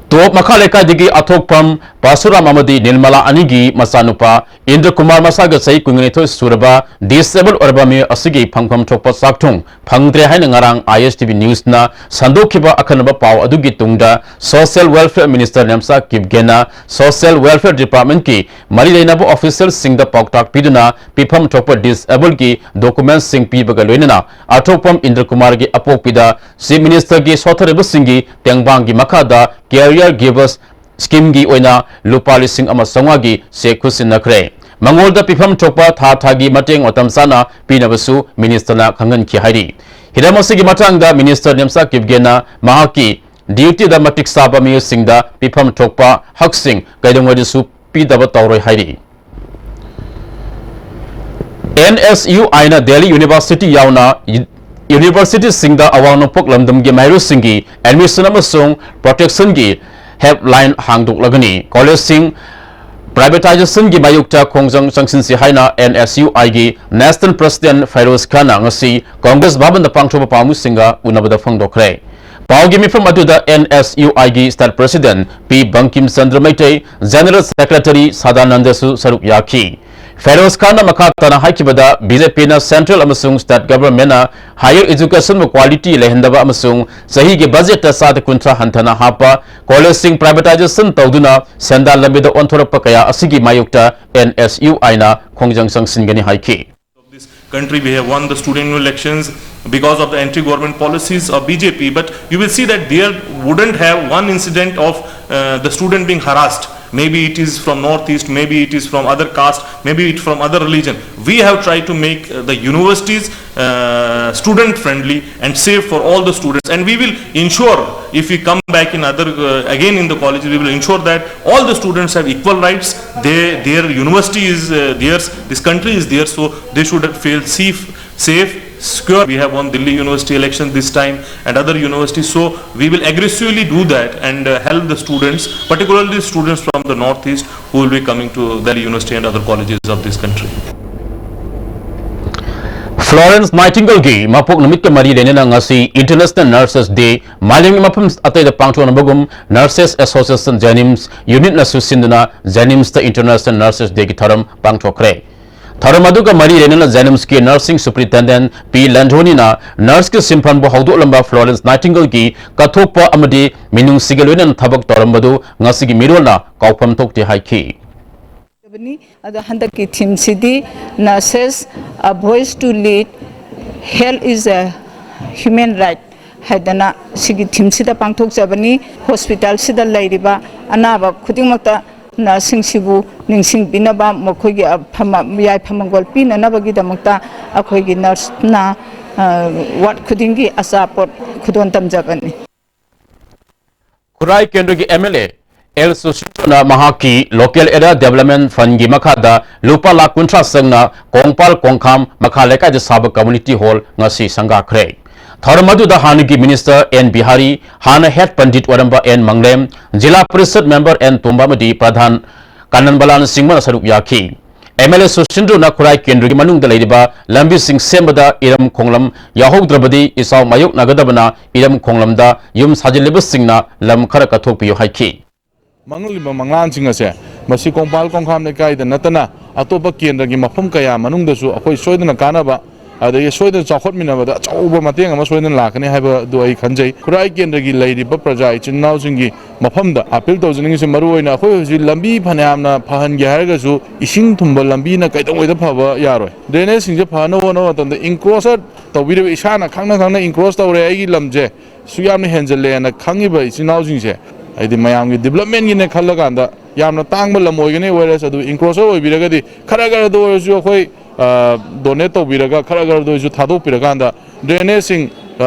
ꯇꯣꯞ ꯃꯈꯥ ꯂꯩꯀꯥꯏꯗꯒꯤ ꯑꯊꯣꯛꯐꯝ ꯄꯥꯁꯨꯔꯥꯝ ꯑꯃꯗꯤ ꯅꯤꯔꯃꯂꯥ ꯑꯅꯤꯒꯤ ꯃꯆꯥꯅꯨꯄꯥ ꯏꯟꯗ꯭ꯔ ꯀꯨꯃꯥꯔ ꯃꯁꯥꯒ ꯆꯍꯤ ꯀꯨꯟꯅꯤꯊꯣꯏ ꯁꯨꯔꯕ disable ꯑꯣꯏꯔꯕ ꯃꯤꯑꯣꯏ ꯑꯁꯤꯒꯤ ꯐꯪꯐꯝ ꯊꯣꯛꯄ ꯆꯥꯛꯊꯨꯡ ꯐꯪꯗ꯭ꯔꯦ ꯍꯥꯏꯅ ꯉꯔꯥꯡ I S T V Newsꯅ ꯁꯟꯗꯣꯛꯈꯤꯕ ꯑꯈꯟꯅꯕ ꯄꯥꯎ ꯑꯗꯨꯒꯤ ꯇꯨꯡꯗ Social Welfare Minister Nemcha ꯀꯤꯞꯒꯦꯅ Social Welfare Departmentꯀꯤ ꯃꯔꯤ ꯂꯩꯅꯕ officialꯁꯤꯡꯗ ꯄꯥꯎꯇꯥꯛ ꯄꯤꯗꯨꯅ ꯄꯤꯐꯝ ꯊꯣꯛꯄ disableꯒꯤ documentsꯁꯤꯡ ꯄꯤꯕꯒ ꯂꯣꯏꯅꯅ ꯑꯊꯣꯛꯐꯝ ꯏꯟꯗ꯭ꯔ ꯀꯨꯃꯥꯔꯒꯤ ꯑꯄꯣꯛꯄꯤꯗ Chief Ministerꯒꯤ ꯁꯣꯠꯊꯔꯤꯕꯁꯤꯡꯒꯤ ꯇꯦꯡꯕꯥꯡꯒꯤ ꯃꯈꯥꯗ Caregivers Schemeꯒꯤ ꯑꯣꯏꯅ ꯂꯨꯄꯥ ꯂꯤꯁꯤꯡ ꯑꯃ ꯆꯥꯝꯃꯉꯥꯒꯤ cheque ꯈꯨꯠꯁꯤꯟꯅꯈ꯭ꯔꯦ꯫ ꯃꯉꯣꯟꯗ ꯄꯤꯐꯝ ꯊꯣꯛꯄ ꯊꯥ ꯊꯥꯒꯤ ꯃꯇꯦꯡ ꯃꯇꯝ ꯆꯥꯅ ꯄꯤꯅꯕꯁꯨ Ministerꯅ ꯈꯪꯍꯟꯈꯤ ꯍꯥꯏꯔꯤ꯫ ꯍꯤꯔꯝ ꯑꯁꯤꯒꯤ ꯃꯇꯥꯡꯗ Minister ꯅꯦꯝꯆꯥ ꯀꯤꯞꯒꯦꯅ ꯃꯍꯥꯛꯀꯤ dutyꯗ ꯃꯇꯤꯛ ꯆꯥꯕ ꯃꯤꯑꯣꯏꯁꯤꯡꯗ ꯄꯤꯐꯝ ꯊꯣꯛꯄ ꯍꯛꯁꯤꯡ ꯀꯩꯗꯧꯉꯩꯗꯁꯨ ꯄꯤꯗꯕ ꯇꯧꯔꯣꯏ ꯍꯥꯏꯔꯤ꯫ N S U Iꯅ Delhi University ꯌꯥꯎꯅ universityꯁꯤꯡꯗ ꯑꯋꯥꯡ ꯅꯣꯡꯄꯣꯛ ꯂꯝꯗꯝꯒꯤ ꯃꯍꯩꯔꯣꯏꯁꯤꯡꯒꯤ admission ꯑꯃꯁꯨꯡ protectionꯒꯤ helpline ꯍꯥꯡꯗꯣꯛꯂꯒꯅꯤ꯫ Collegeꯁꯤꯡ privatizationꯒꯤ ꯃꯥꯌꯣꯛꯇ ꯈꯣꯡꯖꯪ ꯆꯪꯁꯤꯟꯁꯤ ꯍꯥꯏꯅ N S U Iꯒꯤ National President ꯐꯩꯔꯣꯖ ꯈꯥꯟꯅ ꯉꯁꯤ Congress ꯚꯕꯟꯗ ꯄꯥꯡꯊꯣꯛꯄ ꯄꯥꯎꯃꯤꯁꯤꯡꯒ ꯎꯅꯕꯗ ꯐꯣꯡꯗꯣꯛꯈ꯭ꯔꯦ꯫ ꯄꯥꯎꯒꯤ ꯃꯤꯐꯝ ꯑꯗꯨꯗ N S U Iꯒꯤ State President P Bangkim Chandra Meitei, General Secretary ꯁꯗꯥꯅꯟꯗꯁꯨ ꯁꯔꯨꯛ ꯌꯥꯈꯤ꯫ ꯐꯩꯔꯣꯖ ꯈꯥꯟꯅ ꯃꯈꯥ ꯇꯥꯅ ꯍꯥꯏꯈꯤꯕꯗ, BJPꯅ central ꯑꯃꯁꯨꯡ state governmentꯅ higher educationꯕꯨ quality ꯂꯩꯍꯟꯗꯕ ꯑꯃꯁꯨꯡ ꯆꯍꯤꯒꯤ budgetꯇ ꯆꯥꯗ ꯀꯨꯟꯊ꯭ꯔꯥ ꯍꯟꯊꯅ ꯍꯥꯞꯄ, collegeꯁꯤꯡ privatization ꯇꯧꯗꯨꯅ ꯁꯦꯟꯗꯥꯟ ꯂꯝꯕꯤꯗ ꯑꯣꯟꯊꯣꯔꯛꯄ ꯀꯌꯥ ꯑꯁꯤꯒꯤ ꯃꯥꯌꯣꯛꯇ N S U Iꯅ ꯈꯣꯡꯖꯪ ꯆꯪꯁꯤꯟꯒꯅꯤ ꯍꯥꯏꯈꯤ꯫ This country, we have won the student union elections. Because of the anti-government policies of B J P, but you will see that there wouldn't have one incident of uh, the student being harassed Maybe it is from Northeast, maybe it is from other caste, maybe it from other religion. We have tried to make uh, the universities uh, student friendly and safe for all the students, and we will ensure, if we come back in other uh, again in the college, we will ensure that all the students have equal rights. They, their university is uh, theirs, this country is theirs, so they should feel safe, safe, secure. We have won Delhi University election this time and other universities. So we will aggressively do that and uh, help the students, particularly students from the Northeast who will be coming to Delhi University and other colleges of this country. Florence Nightingale ꯒꯤ ꯃꯄꯣꯛ ꯅꯨꯃꯤꯠꯀ ꯃꯔꯤ ꯂꯩꯅꯅ ꯉꯁꯤ International Nurses Day ꯃꯥꯂꯦꯝꯒꯤ ꯃꯐꯝ ꯑꯇꯩꯗ ꯄꯥꯡꯊꯣꯛꯅꯕꯒꯨꯝ Nurses Association JNIMS unit ꯅꯁꯨ ꯁꯤꯟꯗꯨꯅ JNIMS ꯇ International Nurses Day ꯒꯤ ꯊꯧꯔꯝ ꯄꯥꯡꯊꯣꯛꯈ꯭ꯔꯦ꯫ ꯊꯧꯔꯝ ꯑꯗꯨꯒ ꯃꯔꯤ ꯂꯩꯅꯅ JNIMS ꯀꯤ Nursing Superintendent ꯄꯤ ꯂꯟꯙꯣꯅꯤꯅ nurse ꯀꯤ ꯁꯤꯟꯐꯝꯕꯨ ꯍꯧꯗꯣꯛꯂꯝꯕ Florence Nightingale ꯒꯤ ꯀꯠꯊꯣꯛꯄ ꯑꯃꯗꯤ ꯃꯤꯅꯨꯡꯁꯤꯒ ꯂꯣꯏꯅꯅ ꯊꯕꯛ ꯇꯧꯔꯝꯕꯗꯨ ꯉꯁꯤꯒꯤ ꯃꯤꯔꯣꯜꯅ ꯀꯥꯎꯐꯝ ꯊꯣꯛꯇꯦ ꯍꯥꯏꯈꯤ꯫ ꯕꯅꯤ꯫ ꯑꯗꯣ ꯍꯟꯗꯛꯀꯤ theme CD Nurses, A Voice to Lead, Health is a Human Right ꯍꯥꯏꯗꯅ ꯁꯤꯒꯤ theme ꯁꯤꯗ ꯄꯥꯡꯊꯣꯛꯆꯕꯅꯤ꯫ Hospital ꯁꯤꯗ ꯂꯩꯔꯤꯕ ꯑꯅꯥꯕ ꯈꯨꯗꯤꯡꯃꯛꯇ nurse ꯁꯤꯡꯁꯤꯕꯨ ꯅꯤꯡꯁꯤꯡꯕꯤꯅꯕ, ꯃꯈꯣꯏꯒꯤ ꯑꯐꯕ ꯌꯥꯏꯐ ꯃꯪꯒꯣꯜ ꯄꯤꯅꯅꯕꯒꯤꯗꯃꯛꯇ ꯑꯩꯈꯣꯏꯒꯤ nurse ꯅ ward ꯈꯨꯗꯤꯡꯒꯤ ꯑꯆꯥꯄꯣꯠ ꯈꯨꯗꯣꯜ ꯇꯝꯖꯕꯅꯤ꯫ ꯈꯨꯔꯥꯏ ꯀꯦꯟꯗ꯭ꯔꯒꯤ MLA ꯑꯦꯜ ꯁꯨꯁꯤꯟꯗ꯭ꯔꯅ ꯃꯍꯥꯛꯀꯤ Local Area Development Fund ꯒꯤ ꯃꯈꯥꯗ ꯂꯨꯄꯥ ꯂꯥꯈ ꯀꯨꯟꯊ꯭ꯔꯥ ꯆꯪꯅ ꯀꯣꯡꯄꯥꯜ ꯀꯣꯡꯈꯥꯝ ꯃꯈꯥ ꯂꯩꯀꯥꯏꯗ ꯁꯥꯕ community hall ꯉꯁꯤ ꯁꯪꯒꯥꯈ꯭ꯔꯦ꯫ ꯊꯧꯔꯝ ꯑꯗꯨꯗ ꯍꯥꯟꯅꯒꯤ minister ꯑꯦꯟ ꯕꯤꯍꯥꯔꯤ, ꯍꯥꯟꯅ head ꯄꯟꯗꯤꯠ ꯑꯣꯏꯔꯝꯕ ꯑꯦꯟ ꯃꯪꯂꯦꯝ, ꯖꯤꯂꯥ ꯄꯔꯤꯁꯠ member ꯑꯦꯟ ꯇꯣꯝꯕ ꯑꯃꯗꯤ ꯄ꯭ꯔꯙꯥꯟ ꯀꯥꯅꯟꯕꯂꯥꯜꯅꯆꯤꯡꯕꯅ ꯁꯔꯨꯛ ꯌꯥꯈꯤ꯫ MLA ꯁꯨꯁꯤꯟꯗ꯭ꯔꯅ ꯈꯨꯔꯥꯏ ꯀꯦꯟꯗ꯭ꯔꯒꯤ ꯃꯅꯨꯡꯗ ꯂꯩꯔꯤꯕ ꯂꯝꯕꯤꯁꯤꯡ ꯁꯦꯝꯕꯗ ꯏꯔꯝ ꯈꯣꯡꯂꯝ ꯌꯥꯎꯍꯧꯗ꯭ꯔꯕꯗꯤ ꯏꯆꯥꯎ ꯃꯥꯌꯣꯛꯅꯒꯗꯕꯅ ꯏꯔꯝ ꯈꯣꯡꯂꯝꯗ ꯌꯨꯝ ꯁꯥꯖꯤꯜꯂꯤꯕꯁꯤꯡꯅ ꯂꯝ ꯈꯔ ꯀꯠꯊꯣꯛꯄꯤꯌꯨ ꯍꯥꯏꯈꯤ꯫ ꯃꯥꯡꯂꯤꯕ ꯃꯪꯂꯥꯟꯁꯤꯡ ꯑꯁꯦ ꯃꯁꯤ ꯀꯣꯡꯄꯥꯜ ꯀꯣꯡꯈꯥꯝ ꯂꯩꯀꯥꯏꯗ ꯅꯠꯇꯅ ꯑꯇꯣꯞꯄ ꯀꯦꯟꯗ꯭ꯔꯒꯤ ꯃꯐꯝ ꯀꯌꯥ ꯃꯅꯨꯡꯗꯁꯨ ꯑꯩꯈꯣꯏ ꯁꯣꯏꯗꯅ ꯀꯥꯟꯅꯕ ꯑꯗꯒꯤ ꯁꯣꯏꯗꯅ ꯆꯥꯎꯈꯠꯃꯤꯟꯅꯕꯗ ꯑꯆꯧꯕ ꯃꯇꯦꯡ ꯑꯃ ꯁꯣꯏꯗꯅ ꯂꯥꯛꯀꯅꯤ ꯍꯥꯏꯕꯗꯨ ꯑꯩ ꯈꯟꯖꯩ꯫ ꯈꯨꯔꯥꯏ ꯀꯦꯟꯗ꯭ꯔꯒꯤ ꯂꯩꯔꯤꯕ ꯄ꯭ꯔꯖꯥ ꯏꯆꯤꯟ ꯏꯅꯥꯎꯁꯤꯡꯒꯤ ꯃꯐꯝꯗ appeal ꯇꯧꯖꯅꯤꯡꯉꯤꯁꯤ ꯃꯔꯨ ꯑꯣꯏꯅ ꯑꯩꯈꯣꯏ ꯍꯧꯖꯤꯛ ꯂꯝꯕꯤ ꯐꯅꯌꯥꯝꯅ ꯐꯍꯟꯒꯦ ꯍꯥꯏꯔꯒꯁꯨ ꯏꯁꯤꯡ ꯊꯨꯝꯕ ꯂꯝꯕꯤꯅ ꯀꯩꯗꯧꯉꯩꯗ ꯐꯕ ꯌꯥꯔꯣꯏ꯫ Drainage ꯁꯤꯡꯁꯦ ꯐꯍꯟꯅꯕ ꯍꯣꯠꯅꯕ ꯃꯇꯝꯗ encroacher ꯇꯧꯕꯤꯔꯤꯕ ꯏꯁꯥꯅ ꯈꯪꯅ ꯈꯪꯅ encroach ꯇꯧꯔꯦ ꯑꯩꯒꯤ ꯂꯝꯁꯦ ꯁꯨꯛ ꯌꯥꯝꯅ ꯍꯦꯟꯖꯜꯂꯦꯅ ꯈꯪꯉꯤꯕ ꯏꯆꯤꯟ ꯏꯅꯥꯎꯁꯤꯡꯁꯦ ꯍꯥꯏꯗꯤ ꯃꯌꯥꯝꯒꯤ development ꯒꯤꯅꯦ ꯈꯜꯂꯀꯥꯟꯗ ꯌꯥꯝꯅ ꯇꯥꯡꯕ ꯂꯝ ꯑꯣꯏꯒꯅꯤ, whereas ꯑꯗꯨ encroacher ꯑꯣꯏꯕꯤꯔꯒꯗꯤ ꯈꯔ ꯈꯔꯗ ꯑꯣꯏꯔꯁꯨ ꯑꯩꯈꯣꯏ ꯗꯣꯅꯦꯠ ꯇꯧꯕꯤꯔꯒ, ꯈꯔ ꯈꯔꯗ ꯑꯣꯏꯔꯁꯨ ꯊꯥꯗꯣꯛꯄꯤꯔꯀꯥꯟꯗ ꯗ꯭ꯔꯦꯅꯦꯖꯁꯤꯡ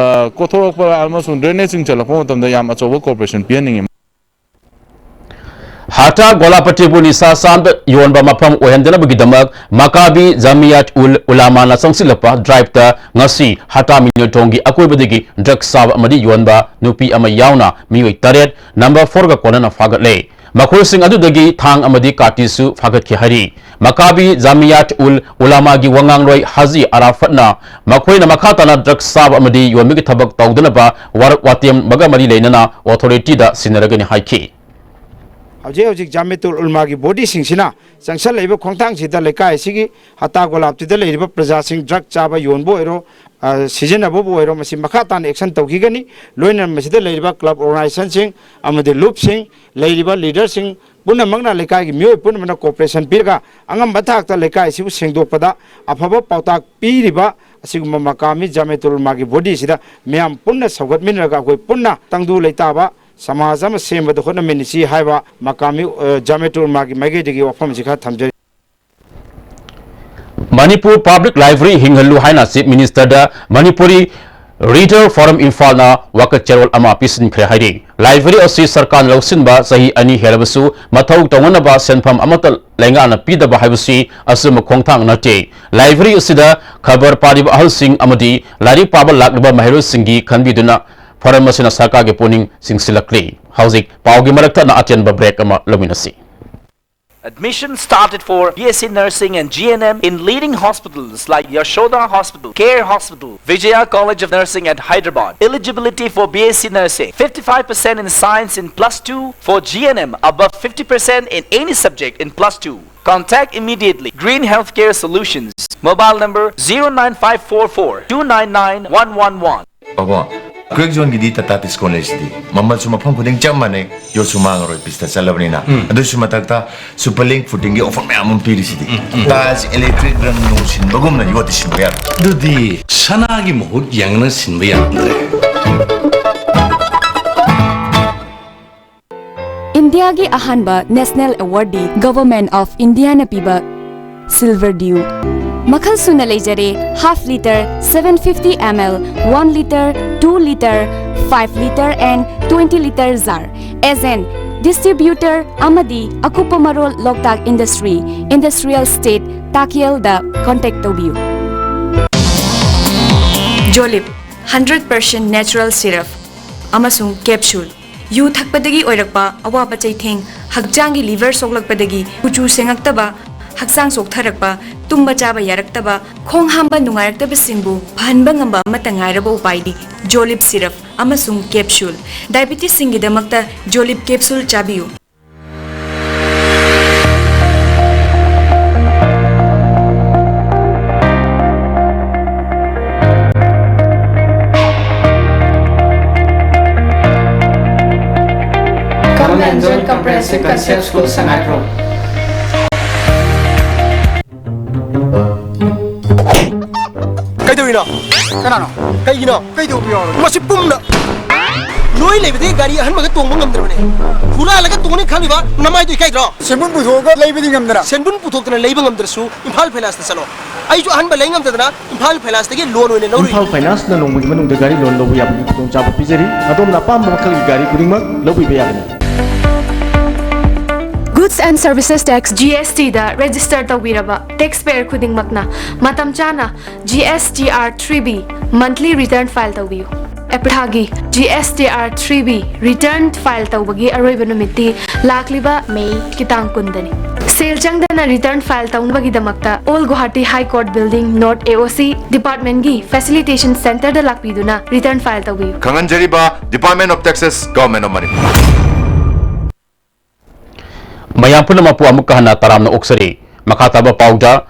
ꯀꯣꯊꯣꯔꯛꯄ ꯑꯃꯁꯨꯡ ꯗ꯭ꯔꯦꯅꯦꯖꯁꯤꯡ ꯆꯜꯂꯛꯄ ꯃꯇꯝꯗ ꯌꯥꯝ ꯑꯆꯧꯕ ꯀꯣꯔꯄꯣꯔꯦꯁꯟ ꯄꯤꯍꯟꯅꯤꯡꯉꯤ꯫ ꯍꯥꯇꯥ ꯒꯣꯂꯥꯄꯇꯤꯕꯨ ꯅꯤꯁꯥ ꯆꯥꯕꯗ ꯌꯣꯟꯕ ꯃꯐꯝ ꯑꯣꯏꯍꯟꯗꯅꯕꯒꯤꯗꯃꯛ ꯃꯀꯥꯕꯤ ꯖꯥꯃꯤꯌꯥꯠ ꯎꯜ ꯎꯂꯥꯃꯥꯅ ꯆꯪꯁꯤꯜꯂꯛꯄ ꯗ꯭ꯔꯥꯏꯚꯇ ꯉꯁꯤ ꯍꯥꯇꯥ ꯃꯤꯅꯣꯊꯣꯡꯒꯤ ꯑꯀꯣꯏꯕꯗꯒꯤ ꯗ꯭ꯔꯒ ꯆꯥꯕ ꯑꯃꯗꯤ ꯌꯣꯟꯕ ꯅꯨꯄꯤ ꯑꯃ ꯌꯥꯎꯅ ꯃꯤꯑꯣꯏ ꯇꯔꯦꯠ ꯅꯝꯕꯔ ꯐꯣꯔꯒ ꯀꯣꯟꯅꯅ ꯐꯥꯒꯠꯂꯦ꯫ ꯃꯈꯣꯏꯁꯤꯡ ꯑꯗꯨꯗꯒꯤ ꯊꯥꯡ ꯑꯃꯗꯤ ꯀꯥꯇꯤꯁꯨ ꯐꯥꯒꯠꯈꯤ ꯍꯥꯏꯔꯤ꯫ ꯃꯀꯥꯕꯤ ꯖꯥꯃꯤꯌꯥꯠ ꯎꯜ ꯎꯂꯥꯃꯥꯒꯤ ꯋꯥꯉꯥꯡꯂꯣꯏ ꯍꯥꯖꯤ ꯑꯔꯥꯐꯠꯅ ꯃꯈꯣꯏꯅ ꯃꯈꯥ ꯇꯥꯅ ꯗ꯭ꯔꯒ ꯆꯥꯕ ꯑꯃꯗꯤ ꯌꯣꯟꯕꯒꯤ ꯊꯕꯛ ꯇꯧꯗꯅꯕ ꯋꯥꯔꯛ ꯋꯥꯇꯦꯝꯕꯒ ꯃꯔꯤ ꯂꯩꯅꯅ ꯑꯣꯊꯣꯔꯤꯇꯤꯗ ꯁꯤꯟꯅꯔꯒꯅꯤ ꯍꯥꯏꯈꯤ꯫ ꯍꯧꯖꯤꯛ ꯍꯧꯖꯤꯛ ꯖꯥꯃꯤꯌꯥꯇꯨꯜ ꯎꯂꯃꯥꯒꯤ ꯕꯣꯗꯤꯁꯤꯡꯁꯤꯅ ꯆꯪꯁꯜꯂꯛꯏꯕ ꯈꯣꯡꯊꯥꯡꯁꯤꯗ ꯂꯩꯀꯥꯏ ꯑꯁꯤꯒꯤ ꯍꯇꯥ ꯒꯣꯂꯥꯞꯇꯨꯗ ꯂꯩꯔꯤꯕ ꯄ꯭ꯔꯖꯥꯁꯤꯡ ꯗ꯭ꯔꯒ ꯆꯥꯕ ꯌꯣꯟꯕ ꯑꯣꯏꯔꯣ, ꯑ, ꯁꯤꯖꯤꯟꯅꯕꯕꯨ ꯑꯣꯏꯔꯣ, ꯃꯁꯤ ꯃꯈꯥ ꯇꯥꯅ ꯑꯦꯛꯁꯟ ꯇꯧꯈꯤꯒꯅꯤ꯫ ꯂꯣꯏꯅꯅ ꯃꯁꯤꯗ ꯂꯩꯔꯤꯕ ꯀ꯭ꯂꯕ ꯑꯣꯔꯒꯅꯥꯏꯖꯦꯁꯟꯁꯤꯡ ꯑꯃꯗꯤ ꯂꯨꯞꯁꯤꯡ, ꯂꯩꯔꯤꯕ ꯂꯤꯗꯔꯁꯤꯡ ꯄꯨꯝꯅꯃꯛꯅ, ꯂꯩꯀꯥꯏꯒꯤ ꯃꯤꯑꯣꯏ ꯄꯨꯝꯅꯃꯛꯅ ꯀꯣꯑꯣꯄꯔꯦꯁꯟ ꯄꯤꯔꯒ ꯑꯉꯝꯕ ꯊꯥꯛꯇ ꯂꯩꯀꯥꯏ ꯑꯁꯤꯕꯨ ꯁꯦꯡꯗꯣꯛꯄꯗ ꯑꯐꯕ ꯄꯥꯎꯇꯥꯛ ꯄꯤꯔꯤꯕ ꯑꯁꯤꯒꯨꯝꯕ ꯃꯀꯥꯃꯤ ꯖꯥꯃꯤꯌꯥꯇꯨꯜ ꯎꯂꯃꯥꯒꯤ ꯕꯣꯗꯤ ꯑꯁꯤꯗ ꯃꯤꯌꯥꯝ ꯄꯨꯟꯅ ꯁꯧꯒꯠꯃꯤꯟꯅꯔꯒ ꯑꯩꯈꯣꯏ ꯄꯨꯟꯅ ꯇꯪꯗꯨ ꯂꯩꯇꯥꯕ ꯁꯃꯥꯖ ꯑꯃ ꯁꯦꯝꯕꯗ ꯍꯣꯠꯅꯃꯤꯟꯅꯁꯤ ꯍꯥꯏꯕ ꯃꯀꯥꯃꯤ, ꯑ, ꯖꯥꯃꯤꯌꯥꯇꯨꯜ ꯎꯂꯃꯥꯒꯤ ꯃꯥꯏꯀꯩꯗꯒꯤ ꯋꯥꯐꯝ ꯑꯁꯤ ꯈꯔ ꯊꯝꯖꯔꯤ꯫ ꯃꯅꯤꯄꯨꯔ ꯄꯕ꯭ꯂꯤꯛ ꯂꯥꯏꯕ꯭ꯔꯦꯔꯤ ꯍꯤꯡꯍꯜꯂꯨ ꯍꯥꯏꯅ ꯆꯤꯐ ꯃꯤꯅꯤꯁꯇꯔꯗ ꯃꯅꯤꯄꯨꯔꯤ ꯔꯤꯗꯔ ꯐꯣꯔꯝ ꯏꯝꯐꯥꯜꯅ ꯋꯥꯀꯠ ꯆꯦꯔꯣꯜ ꯑꯃ ꯄꯤꯁꯤꯟꯈ꯭ꯔꯦ ꯍꯥꯏꯔꯤ꯫ ꯂꯥꯏꯕ꯭ꯔꯦꯔꯤ ꯑꯁꯤ ꯁꯔꯀꯥꯔꯅ ꯂꯧꯁꯤꯟꯕ ꯆꯍꯤ ꯑꯅꯤ ꯍꯦꯜꯂꯕꯁꯨ ꯃꯊꯧ ꯇꯧꯅꯅꯕ ꯁꯦꯟꯐꯝ ꯑꯃꯠꯇ ꯂꯩꯉꯥꯛꯅ ꯄꯤꯗꯕ ꯍꯥꯏꯕꯁꯤ ꯑꯆꯨꯝꯕ ꯈꯣꯡꯊꯥꯡ ꯅꯠꯇꯦ꯫ ꯂꯥꯏꯕ꯭ꯔꯦꯔꯤ ꯑꯁꯤꯗ ꯈꯕꯔ ꯄꯥꯔꯤꯕ ꯑꯍꯜꯁꯤꯡ ꯑꯃꯗꯤ ꯂꯥꯏꯔꯤꯛ ꯄꯥꯕ ꯂꯥꯛꯂꯤꯕ ꯃꯍꯩꯔꯣꯏꯁꯤꯡꯒꯤ ꯈꯟꯕꯤꯗꯨꯅ ꯐꯣꯔꯝ ꯑꯁꯤꯅ ꯁꯔꯀꯥꯔꯒꯤ ꯄꯨꯛꯅꯤꯡ ꯆꯤꯡꯁꯤꯜꯂꯛꯂꯤ꯫ ꯍꯧꯖꯤꯛ ꯄꯥꯎꯒꯤ ꯃꯔꯛ ꯊꯠꯅ ꯑꯇꯦꯟꯕ ꯕ꯭ꯔꯦꯛ ꯑꯃ ꯂꯧꯃꯤꯟꯅꯁꯤ꯫ Admission started for B S C Nursing and G N M in leading hospitals like Yashoda Hospital, Care Hospital, Vijaya College of Nursing at Hyderabad. Eligibility for B S C Nursing, fifty-five percent in science in plus two, for G N M above fifty percent in any subject in plus two. Contact immediately. Green Healthcare Solutions. Mobile number zero nine five four four two nine nine one one one. ꯄꯥꯕꯣ, crack ꯖꯣꯟꯒꯤꯗꯤ Tata discount ꯂꯩꯁꯤꯗꯤ꯫ ꯃꯃꯜꯁꯨ ꯃꯐꯝ ꯈꯨꯗꯤꯡ ꯆꯞ ꯃꯥꯟꯅꯩ, ꯌꯣꯠꯁꯨ ꯃꯥꯡꯉꯔꯣꯏ, ꯄꯤꯁꯇ ꯆꯠꯂꯕꯅꯤꯅ꯫ ꯑꯗꯨꯁꯨ ꯃꯊꯛꯇ super link ꯐꯨꯇꯤꯡꯒꯤ offer ꯃꯌꯥꯝ ꯑꯃ ꯄꯤꯔꯤꯁꯤꯗꯤ꯫ Tiles electric ꯔꯪ ꯅꯨꯡ ꯁꯤꯟꯕꯒꯨꯝꯅ ꯌꯣꯠꯇꯤ ꯁꯤꯟꯕ ꯌꯥꯔꯣꯏ꯫ ꯑꯗꯨꯗꯤ ꯁꯅꯥꯒꯤ ꯃꯍꯨꯠ ꯌꯦꯡꯅ ꯁꯤꯟꯕ ꯌꯥꯔꯝꯗ꯭ꯔꯦ꯫ ꯏꯟꯗꯤꯌꯥ ꯏꯟꯗꯤꯌꯥꯒꯤ ꯑꯍꯥꯟꯕ ꯅꯦꯁꯅꯦꯜ ꯑꯦꯋꯥꯔꯗꯤ ꯒꯚꯔꯟꯃꯦꯟꯠ ꯑꯣꯐ ꯏꯟꯗꯤꯌꯥꯅ ꯄꯤꯕ ꯁꯤꯜꯚꯔ ꯗ꯭ꯌꯨ꯫ ꯃꯈꯜ ꯁꯨꯅ ꯂꯩꯖꯔꯦ: half litre, seven fifty ml, one litre, two litre, five litre and twenty litre jar꯫ Agent, distributor ꯑꯃꯗꯤ ꯑꯀꯨꯞꯄ ꯃꯔꯣꯜ ꯂꯣꯛꯇꯥꯛ ꯏꯟꯗꯁꯇ꯭ꯔꯤ, ꯏꯟꯗꯁꯇ꯭ꯔꯤꯌꯦꯜ ꯏꯁꯇꯦꯠ, ꯇꯥꯀꯦꯜꯗ ꯀꯣꯟꯇꯦꯛ ꯇꯧꯕꯤꯌꯨ꯫ ꯖꯣꯂꯤꯞ, hundred percent natural syrup ꯑꯃꯁꯨꯡ capsule꯫ ꯌꯨ ꯊꯛꯄꯗꯒꯤ ꯑꯣꯏꯔꯛꯄ ꯑꯋꯥꯕ ꯆꯩꯊꯦꯡ, ꯍꯛꯆꯥꯡꯒꯤ ꯂꯤꯚꯔ ꯁꯣꯛꯂꯛꯄꯗꯒꯤ ꯀꯨꯆꯨ ꯁꯦꯡꯉꯛꯇꯕ, ꯍꯛꯆꯥꯡ ꯆꯣꯛꯊꯔꯛꯄ, ꯇꯨꯝꯕ ꯆꯥꯕ ꯌꯥꯔꯛꯇꯕ, ꯈꯣꯡ ꯍꯥꯝꯕ ꯅꯨꯡꯉꯥꯏꯔꯛꯇꯕꯁꯤꯡꯕꯨ ꯐꯍꯟꯕ ꯉꯝꯕ ꯑꯃꯠꯇ ꯉꯥꯏꯔꯕ ꯎꯄꯥꯏꯗꯤ ꯖꯣꯂꯤꯞ ꯁꯤꯔꯞ ꯑꯃꯁꯨꯡ ꯀꯦꯞꯁꯨꯜ꯫ ꯗꯥꯏꯕꯤꯇꯤꯁꯁꯤꯡꯒꯤꯗꯃꯛꯇ ꯖꯣꯂꯤꯞ ꯀꯦꯞꯁꯨꯜ ꯆꯥꯕꯤꯌꯨ꯫ Come and join Comprehensive Concept School, Sangaiprou. ꯀꯩꯗꯧꯔꯤꯅꯣ? ꯀꯅꯥꯅꯣ? ꯀꯩꯒꯤꯅꯣ? ꯀꯩꯗꯧꯕ ꯌꯥꯎꯔꯒꯦ? ꯃꯁꯤ ꯄꯨꯝꯅ ꯅꯣꯏ ꯂꯩꯕꯗꯒꯤ ꯒꯥꯔꯤ ꯑꯍꯟꯕꯒ ꯇꯣꯡꯕ ꯉꯝꯗ꯭ꯔꯕꯅꯦ꯫ ꯍꯨꯔꯥꯜꯂꯒ ꯇꯣꯡꯅꯤ ꯈꯜꯂꯤꯕ ꯅꯃꯥꯏꯗꯣ ꯏꯀꯥꯏꯗ꯭ꯔꯣ? ꯁꯦꯟꯕꯨꯟ ꯄꯨꯊꯣꯛꯑꯒ ꯂꯩꯕꯗꯤ ꯉꯝꯗꯅ꯫ ꯁꯦꯟꯕꯨꯟ ꯄꯨꯊꯣꯛꯇꯅ ꯂꯩꯕ ꯉꯝꯗ꯭ꯔꯁꯨ ꯏꯝꯐꯥꯜ ꯐꯥꯏꯅꯥꯟꯁꯇ ꯆꯠꯂꯣ꯫ ꯑꯩꯁꯨ ꯑꯍꯟꯕ ꯂꯩ ꯉꯝꯗꯗꯅ ꯏꯝꯐꯥꯜ ꯐꯥꯏꯅꯥꯟꯁꯇꯒꯤ ꯂꯣꯟ ꯑꯣꯏꯅ ꯂꯧꯔꯨꯏ꯫ ꯏꯝꯐꯥꯜ ꯐꯥꯏꯅꯥꯟꯁꯅ ꯅꯣꯡꯃꯒꯤ ꯃꯅꯨꯡꯗ ꯒꯥꯔꯤ ꯂꯣꯟ ꯂꯧꯕ ꯌꯥꯕꯒꯤ ꯈꯨꯗꯣꯡꯆꯥꯕ ꯄꯤꯖꯔꯤ꯫ ꯑꯗꯣꯝꯅ ꯑꯄꯥꯝꯕ ꯃꯈꯜꯒꯤ ꯒꯥꯔꯤ ꯈꯨꯗꯤꯡꯃꯛ ꯂꯧꯕꯤꯕ ꯌꯥꯒꯅꯤ꯫ Goods and Services Tax, G S T the register ꯇꯧꯕꯤꯔꯕ taxpayer ꯈꯨꯗꯤꯡꯃꯛꯅ ꯃꯇꯝ ꯆꯥꯅ G S T R three B monthly return file ꯇꯧꯕꯤꯌꯨ꯫ ꯑꯦꯄ꯭ꯔꯤꯜ ꯊꯥꯒꯤ G S T R three B return file ꯇꯧꯕꯒꯤ ꯑꯔꯣꯏꯕ ꯅꯨꯃꯤꯠꯇꯤ ꯂꯥꯛꯂꯤꯕ ꯃꯦꯒꯤ ꯇꯥꯡ ꯀꯨꯟꯗꯅꯤ꯫ ꯁꯦꯜ ꯆꯪꯗꯅ return file ꯇꯧꯅꯕꯒꯤꯗꯃꯛꯇ Old Guwahati High Court Building, North A O C department ꯀꯤ facilitation center ꯗ ꯂꯥꯛꯄꯤꯗꯨꯅ return file ꯇꯧꯕꯤꯌꯨ꯫ ꯈꯪꯍꯟꯖꯔꯤꯕ Department of Taxes, Government of Manipur꯫ ꯃꯌꯥꯝ ꯄꯨꯝꯅꯃꯛꯄꯨ ꯑꯃꯨꯛꯀ ꯍꯟꯅ ꯇꯔꯥꯝꯅ ꯑꯣꯛꯆꯔꯤ꯫ ꯃꯈꯥ ꯇꯥꯕ ꯄꯥꯎꯗ,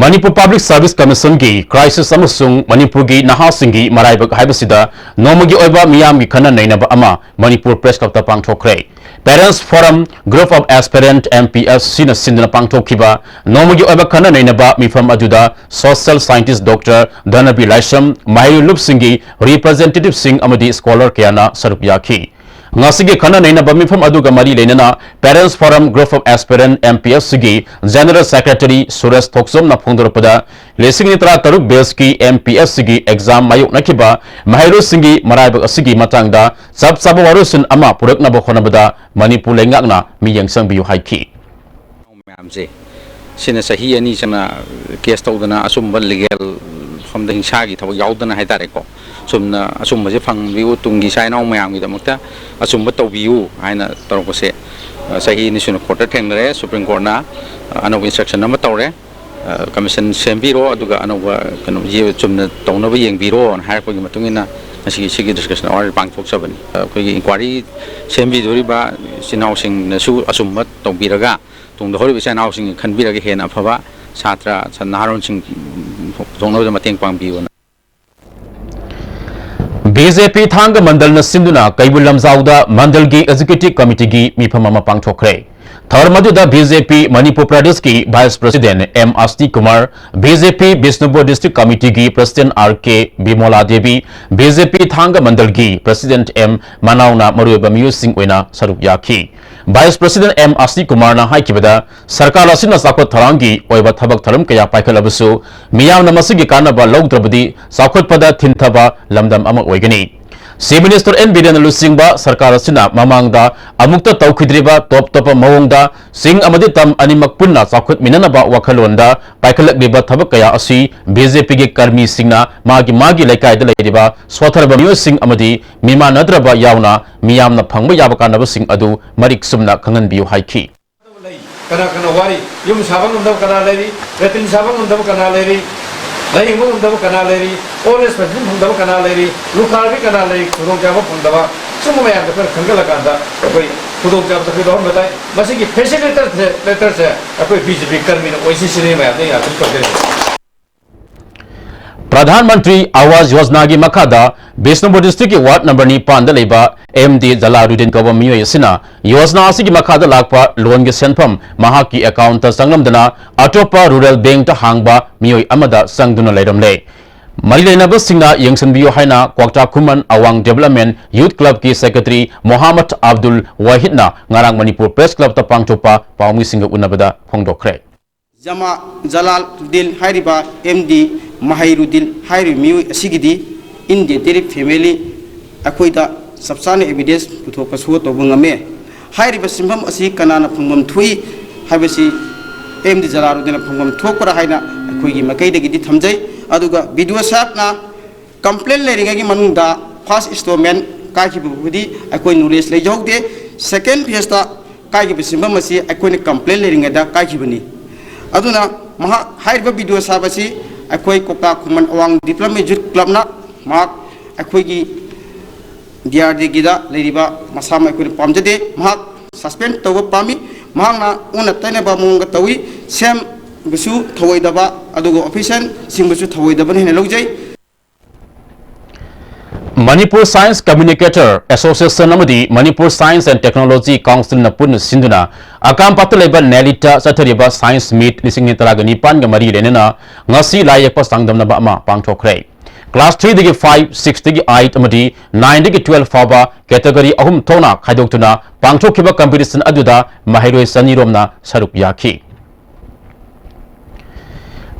ꯃꯅꯤꯄꯨꯔ Public Service Commission ꯒꯤ crisis ꯑꯃꯁꯨꯡ ꯃꯅꯤꯄꯨꯔꯒꯤ ꯅꯍꯥꯁꯤꯡꯒꯤ ꯃꯔꯥꯏꯕꯛ ꯍꯥꯏꯕꯁꯤꯗ ꯅꯣꯡꯃꯒꯤ ꯑꯣꯏꯕ ꯃꯤꯌꯥꯝꯒꯤ ꯈꯟꯅ ꯅꯩꯅꯕ ꯑꯃ ꯃꯅꯤꯄꯨꯔ Press Club ꯇ ꯄꯥꯡꯊꯣꯛꯈ꯭ꯔꯦ꯫ Parents Forum, Group of Aspirant, M P S C ꯅ ꯁꯤꯟꯗꯨꯅ ꯄꯥꯡꯊꯣꯛꯈꯤꯕ ꯅꯣꯡꯃꯒꯤ ꯑꯣꯏꯕ ꯈꯟꯅ ꯅꯩꯅꯕ ꯃꯤꯐꯝ ꯑꯗꯨꯗ social scientist Doctor ꯙꯅꯕꯤꯔ ꯂꯥꯏꯁ꯭ꯔꯝ, ꯃꯍꯩꯔꯣꯏ ꯂꯨꯞꯁꯤꯡꯒꯤ representative ꯁꯤꯡ ꯑꯃꯗꯤ scholar ꯀꯌꯥꯅ ꯁꯔꯨꯛ ꯌꯥꯈꯤ꯫ ꯉꯁꯤꯒꯤ ꯈꯟꯅ ꯅꯩꯅꯕ ꯃꯤꯐꯝ ꯑꯗꯨꯒ ꯃꯔꯤ ꯂꯩꯅꯅ Parents Forum Group of Aspirant M P S Cꯒꯤ General Secretary Suresh ꯊꯣꯛꯆꯣꯝꯅ ꯐꯣꯡꯗꯣꯔꯛꯄꯗ, ꯂꯤꯁꯤꯡ ꯑꯅꯤ ꯇꯔꯥ ꯇꯔꯨꯛ batchꯀꯤ M P S Cꯒꯤ exam ꯃꯥꯌꯣꯛꯅꯈꯤꯕ ꯃꯍꯩꯔꯣꯏꯁꯤꯡꯒꯤ ꯃꯔꯥꯏꯕꯛ ꯑꯁꯤꯒꯤ ꯃꯇꯥꯡꯗ ꯆꯞ ꯆꯥꯕ ꯋꯥꯔꯣꯏꯁꯤꯟ ꯑꯃ ꯄꯨꯔꯛꯅꯕ ꯍꯣꯠꯅꯕꯗ ꯃꯅꯤꯄꯨꯔ ꯂꯩꯉꯥꯛꯅ ꯃꯤꯠꯌꯦꯡ ꯆꯪꯕꯤꯌꯨ ꯍꯥꯏꯈꯤ꯫ ꯃꯌꯥꯝꯁꯦ, ꯁꯤꯅ ꯆꯍꯤ ꯑꯅꯤ ꯆꯪꯅ case ꯇꯧꯗꯅ, ꯑꯆꯨꯝꯕ legal ꯐꯝꯗ ꯍꯤꯡꯁꯥꯒꯤ ꯊꯕꯛ ꯌꯥꯎꯗꯅ ꯍꯥꯏꯇꯥꯔꯦꯀꯣ, ꯆꯨꯝꯅ ꯑꯆꯨꯝꯕꯁꯦ ꯐꯪꯕꯤꯌꯨ, ꯇꯨꯡꯒꯤ ꯏꯆꯥ ꯏꯅꯥꯎ ꯃꯌꯥꯝꯒꯤꯗꯃꯛꯇ ꯑꯆꯨꯝꯕ ꯇꯧꯕꯤꯌꯨ ꯍꯥꯏꯅ ꯇꯧꯔꯛꯄꯁꯦ, ꯑ, ꯆꯍꯤ ꯑꯅꯤ ꯁꯨꯅ courtꯇ ꯊꯦꯡꯅꯔꯦ, Supreme Courtꯅ, ꯑ, ꯑꯅꯧꯕ instruction ꯑꯃ ꯇꯧꯔꯦ, ꯑ, commission ꯁꯦꯝꯕꯤꯔꯣ, ꯑꯗꯨꯒ ꯑꯅꯧꯕ ꯀꯩꯅꯣ, ꯌꯦ-, ꯆꯨꯝꯅ ꯇꯧꯅꯕ ꯌꯦꯡꯕꯤꯔꯣꯅ ꯍꯥꯏꯔꯛꯄꯒꯤ ꯃꯇꯨꯡ ꯏꯟꯅ ꯉꯁꯤꯒꯤ ꯁꯤꯒꯤ discussion hour ꯄꯥꯡꯊꯣꯛꯆꯕꯅꯤ꯫ ꯑ, ꯑꯩꯈꯣꯏꯒꯤ inquiry ꯁꯦꯝꯕꯤꯗꯣꯔꯤꯕ ꯏꯆꯤꯟ ꯏꯅꯥꯎꯁꯤꯡꯅꯁꯨ ꯑꯆꯨꯝꯕ ꯇꯧꯕꯤꯔꯒ, ꯇꯨꯡꯗ ꯍꯧꯔꯤꯕ ꯏꯆꯥ ꯏꯅꯥꯎꯁꯤꯡꯒꯤ ꯈꯟꯕꯤꯔꯒ ꯍꯦꯟꯅ ꯑꯐꯕ ꯁꯥꯇ꯭ꯔ, ꯅꯍꯥꯔꯣꯟꯁꯤꯡ ꯄꯨꯊꯣꯛꯅꯕꯗ ꯃꯇꯦꯡ ꯄꯥꯡꯕꯤꯌꯨꯅ꯫ B J P ꯊꯥꯡꯒ ꯃꯟꯗꯜꯅ ꯁꯤꯟꯗꯨꯅ ꯀꯩꯕꯨꯜ ꯂꯝꯖꯥꯎꯗ ꯃꯟꯗꯜꯒꯤ Executive Committeeꯒꯤ ꯃꯤꯐꯝ ꯑꯃ ꯄꯥꯡꯊꯣꯛꯈ꯭ꯔꯦ꯫ ꯊꯧꯔꯝ ꯑꯗꯨꯗ B J P ꯃꯅꯤꯄꯨꯔ ꯄ꯭ꯔꯗꯦꯁꯀꯤ Vice President M ꯑꯁꯇꯤ Kumar, B J P Bishnupur District Committeeꯒꯤ President R K ꯕꯤꯃꯣꯂꯥ ꯗꯦꯕꯤ, B J P ꯊꯥꯡꯒ ꯃꯟꯗꯜꯒꯤ President M ꯃꯅꯥꯎꯅ ꯃꯔꯨꯑꯣꯏꯕ ꯃꯤꯑꯣꯏꯁꯤꯡ ꯑꯣꯏꯅ ꯁꯔꯨꯛ ꯌꯥꯈꯤ꯫ Vice President M ꯑꯁꯇꯤ ꯀꯨꯃꯥꯔꯅ ꯍꯥꯏꯈꯤꯕꯗ, ꯁꯔꯀꯥꯔ ꯑꯁꯤꯅ ꯆꯥꯎꯈꯠ ꯊꯧꯔꯥꯡꯒꯤ ꯑꯣꯏꯕ ꯊꯕꯛ ꯊꯧꯔꯝ ꯀꯌꯥ ꯄꯥꯏꯈꯠꯂꯕꯁꯨ, ꯃꯤꯌꯥꯝꯅ ꯃꯁꯤꯒꯤ ꯀꯥꯟꯅꯕ ꯂꯧꯗ꯭ꯔꯕꯗꯤ ꯆꯥꯎꯈꯠꯄꯗ ꯊꯤꯟꯊꯕ ꯂꯝꯗꯝ ꯑꯃ ꯑꯣꯏꯒꯅꯤ꯫ Chief Minister N ꯕꯤꯔꯦꯟꯅ ꯂꯨꯆꯤꯡꯕ ꯁꯔꯀꯥꯔ ꯑꯁꯤꯅ ꯃꯃꯥꯡꯗ ꯑꯃꯨꯛꯇ ꯇꯧꯈꯤꯗ꯭ꯔꯤꯕ ꯇꯣꯞ ꯇꯣꯞꯄ ꯃꯑꯣꯡꯗ ꯆꯤꯡ ꯑꯃꯗꯤ ꯇꯝ ꯑꯅꯤꯃꯛ ꯄꯨꯟꯅ ꯆꯥꯎꯈꯠꯃꯤꯟꯅꯅꯕ ꯋꯥꯈꯜꯂꯣꯟꯗ ꯄꯥꯏꯈꯠꯂꯛꯂꯤꯕ ꯊꯕꯛ ꯀꯌꯥ ꯑꯁꯤ B J Pꯒꯤ ꯀꯔꯃꯤꯁꯤꯡꯅ ꯃꯥꯒꯤ ꯃꯥꯒꯤ ꯂꯩꯀꯥꯏꯗ ꯂꯩꯔꯤꯕ ꯁꯣꯠꯊꯔꯕ ꯃꯤꯑꯣꯏꯁꯤꯡ ꯑꯃꯗꯤ ꯃꯤꯃꯥꯟꯅꯗ꯭ꯔꯕ ꯌꯥꯎꯅ ꯃꯤꯌꯥꯝꯅ ꯐꯪꯕ ꯌꯥꯕ ꯀꯥꯟꯅꯕꯁꯤꯡ ꯑꯗꯨ ꯃꯔꯤꯛ ꯆꯨꯝꯅ ꯈꯪꯍꯟꯕꯤꯌꯨ ꯍꯥꯏꯈꯤ꯫ ꯂꯩ, ꯀꯅꯥ ꯀꯅꯥ ꯋꯥꯔꯤ, ꯌꯨꯝ ꯁꯥꯕ ꯉꯝꯗꯕ ꯀꯅꯥ ꯂꯩꯔꯤ, ꯂꯦꯇ꯭ꯔꯤꯟ ꯁꯥꯕ ꯉꯝꯗꯕ ꯀꯅꯥ ꯂꯩꯔꯤ, ꯂꯥꯏꯌꯦꯡꯕ ꯉꯝꯗꯕ ꯀꯅꯥ ꯂꯩꯔꯤ, old age pension ꯐꯪꯗꯕ ꯀꯅꯥ ꯂꯩꯔꯤ, ꯂꯨꯈ꯭ꯔꯥꯕꯤ ꯀꯅꯥ ꯂꯩꯔꯤ, ꯈꯨꯗꯣꯡꯆꯥꯕ ꯐꯪꯗꯕ, ꯁꯨꯝꯕ ꯃꯌꯥꯝꯗꯣ ꯑꯩꯈꯣꯏꯅ ꯈꯟꯒꯠꯂꯀꯥꯟꯗ ꯑꯩꯈꯣꯏ ꯈꯨꯗꯣꯡꯆꯥꯕꯗꯣ ꯑꯩꯈꯣꯏ ꯂꯧꯍꯟꯕ ꯇꯥꯏ꯫ ꯃꯁꯤꯒꯤ facilitator ꯁꯦ ꯑꯩꯈꯣꯏ B J P ꯀꯔꯃꯤꯅ ꯑꯣꯏꯁꯤ ꯁꯤꯅꯤ ꯃꯌꯥꯝꯗ ꯑꯩꯅ ꯑꯗꯨꯝ ꯇꯧꯖꯔꯤꯕ꯫ ꯄ꯭ꯔꯙꯥꯟ ꯃꯟꯇ꯭ꯔꯤ ꯑꯋꯥꯖ ꯌꯣꯖꯅꯥꯒꯤ ꯃꯈꯥꯗ ꯕꯤꯁꯅꯨꯄꯨꯔ districtꯀꯤ ward number ꯅꯤꯄꯥꯟꯗ ꯂꯩꯕ M D ꯖꯂꯥꯔꯨꯗꯤꯟ ꯀꯧꯕ ꯃꯤꯑꯣꯏ ꯑꯁꯤꯅ ꯌꯣꯖꯅꯥ ꯑꯁꯤꯒꯤ ꯃꯈꯥꯗ ꯂꯥꯛꯄ loanꯒꯤ ꯁꯦꯟꯐꯝ ꯃꯍꯥꯛꯀꯤ accountꯇ ꯆꯪꯂꯝꯗꯅ ꯑꯇꯣꯞꯄ rural bankꯇ ꯍꯥꯡꯕ ꯃꯤꯑꯣꯏ ꯑꯃꯗ ꯆꯪꯗꯨꯅ ꯂꯩꯔꯝꯂꯦ꯫ ꯃꯔꯤ ꯂꯩꯅꯕꯁꯤꯡꯅ ꯌꯦꯡꯁꯤꯟꯕꯤꯌꯨ ꯍꯥꯏꯅ ꯀ꯭ꯋꯥꯛꯇꯥ ꯈꯨꯃꯟ ꯑꯋꯥꯡ Development Youth Club ꯀꯤ Secretary ꯃꯣꯍꯥꯃꯗ ꯑꯕꯗꯨꯜ ꯋꯥꯍꯤꯗꯅ ꯉꯔꯥꯡ ꯃꯅꯤꯄꯨꯔ Press Club ꯇ ꯄꯥꯡꯊꯣꯛꯄ ꯄꯥꯎꯃꯤꯁꯤꯡꯒ ꯎꯅꯕꯗ ꯐꯣꯡꯗꯣꯛꯈ꯭ꯔꯦ꯫ ꯖꯃꯥ ꯖꯂꯥꯜꯗꯤꯟ ꯍꯥꯏꯔꯤꯕ ꯑꯦꯝ ꯗꯤ ꯃꯍꯩꯔꯨꯗꯤꯟ ꯍꯥꯏꯔꯤꯕ ꯃꯤꯑꯣꯏ ꯑꯁꯤꯒꯤꯗꯤ ꯏꯟꯗꯦꯟꯇꯦꯔꯤꯞ ꯐꯦꯃꯤꯂꯤ ꯑꯩꯈꯣꯏꯗ ꯆꯞ ꯆꯥꯅ evidence ꯄꯨꯊꯣꯛꯄ show ꯇꯧꯕ ꯉꯝꯃꯦ꯫ ꯍꯥꯏꯔꯤꯕ ꯁꯤꯟꯐꯝ ꯑꯁꯤ ꯀꯅꯥꯅ ꯐꯪꯐꯝ ꯊꯣꯛꯏ ꯍꯥꯏꯕꯁꯤ ꯑꯦꯝ ꯗꯤ ꯖꯂꯥꯜꯗꯤꯟꯅ ꯐꯪꯐꯝ ꯊꯣꯛꯄ꯭ꯔꯥ ꯍꯥꯏꯅ ꯑꯩꯈꯣꯏꯒꯤ ꯃꯥꯏꯀꯩꯗꯒꯤꯗꯤ ꯊꯝꯖꯩ꯫ ꯑꯗꯨꯒ ꯕꯤ ꯗꯤ ꯑꯣ ꯁꯥꯍꯦꯕꯅ complaint ꯂꯩꯔꯤꯉꯩꯒꯤ ꯃꯅꯨꯡꯗ first installment ꯀꯥꯏꯈꯤꯕꯕꯨꯗꯤ ꯑꯩꯈꯣꯏ knowledge ꯂꯩꯖꯍꯧꯗꯦ꯫ Second phase ꯇ ꯀꯥꯏꯈꯤꯕ ꯁꯤꯟꯐꯝ ꯑꯁꯤ ꯑꯩꯈꯣꯏꯅ complaint ꯂꯩꯔꯤꯉꯩꯗ ꯀꯥꯏꯈꯤꯕꯅꯤ꯫ ꯑꯗꯨꯅ ꯃꯍꯥꯛ ꯍꯥꯏꯔꯤꯕ ꯕꯤ ꯗꯤ ꯑꯣ ꯁꯥꯍꯦꯕ ꯑꯁꯤ ꯑꯩꯈꯣꯏ ꯀ꯭ꯋꯥꯛꯇꯥ ꯈꯨꯃꯟ ꯑꯋꯥꯡ Development Youth Club ꯅ ꯃꯍꯥꯛ ꯑꯩꯈꯣꯏꯒꯤ ꯗꯤ ꯑꯥꯔ ꯗꯤ ꯒꯤꯗ ꯂꯩꯔꯤꯕ ꯃꯁꯥꯃꯛ ꯑꯩꯈꯣꯏꯅ ꯄꯥꯝꯖꯗꯦ꯫ ꯃꯍꯥꯛ suspend ꯇꯧꯕ ꯄꯥꯝꯃꯤ꯫ ꯃꯍꯥꯛꯅ ꯑꯣꯟꯅ ꯇꯩꯅꯕ ꯃꯑꯣꯡꯗ ꯇꯧꯏ꯫ ꯁꯤ ꯑꯦꯝꯕꯨꯁꯨ ꯊꯧꯑꯣꯏꯗꯕ, ꯑꯗꯨꯒ official ꯁꯤꯡꯕꯨꯁꯨ ꯊꯧꯑꯣꯏꯗꯕꯅ ꯍꯦꯟꯅ ꯂꯧꯖꯩ꯫ Manipur Science Communicator Association ꯑꯃꯗꯤ Manipur Science and Technology Council ꯅ ꯄꯨꯟꯅ ꯁꯤꯟꯗꯨꯅ ꯑꯀꯥꯝꯄꯥꯠꯇ ꯂꯩꯕ ꯅꯦꯂꯤꯠꯇ ꯆꯠꯊꯔꯤꯕ Science Meet ꯂꯤꯁꯤꯡ ꯑꯅꯤ ꯇꯔꯥꯒ ꯅꯤꯄꯥꯟꯒ ꯃꯔꯤ ꯂꯩꯅꯅ ꯉꯁꯤ ꯂꯥꯏ ꯌꯦꯛꯄ ꯆꯥꯡꯗꯝꯅꯕ ꯑꯃ ꯄꯥꯡꯊꯣꯛꯈ꯭ꯔꯦ꯫ Class three ꯗꯒꯤ five, six ꯇꯒꯤ eight ꯑꯃꯗꯤ nine ꯗꯒꯤ twelve ꯐꯥꯎꯕ category ꯑꯍꯨꯝ ꯊꯣꯛꯅ ꯈꯥꯏꯗꯣꯛꯇꯨꯅ ꯄꯥꯡꯊꯣꯛꯈꯤꯕ competition ꯑꯗꯨꯗ ꯃꯍꯩꯔꯣꯏ ꯆꯅꯤ ꯔꯣꯝꯅ ꯁꯔꯨꯛ ꯌꯥꯈꯤ꯫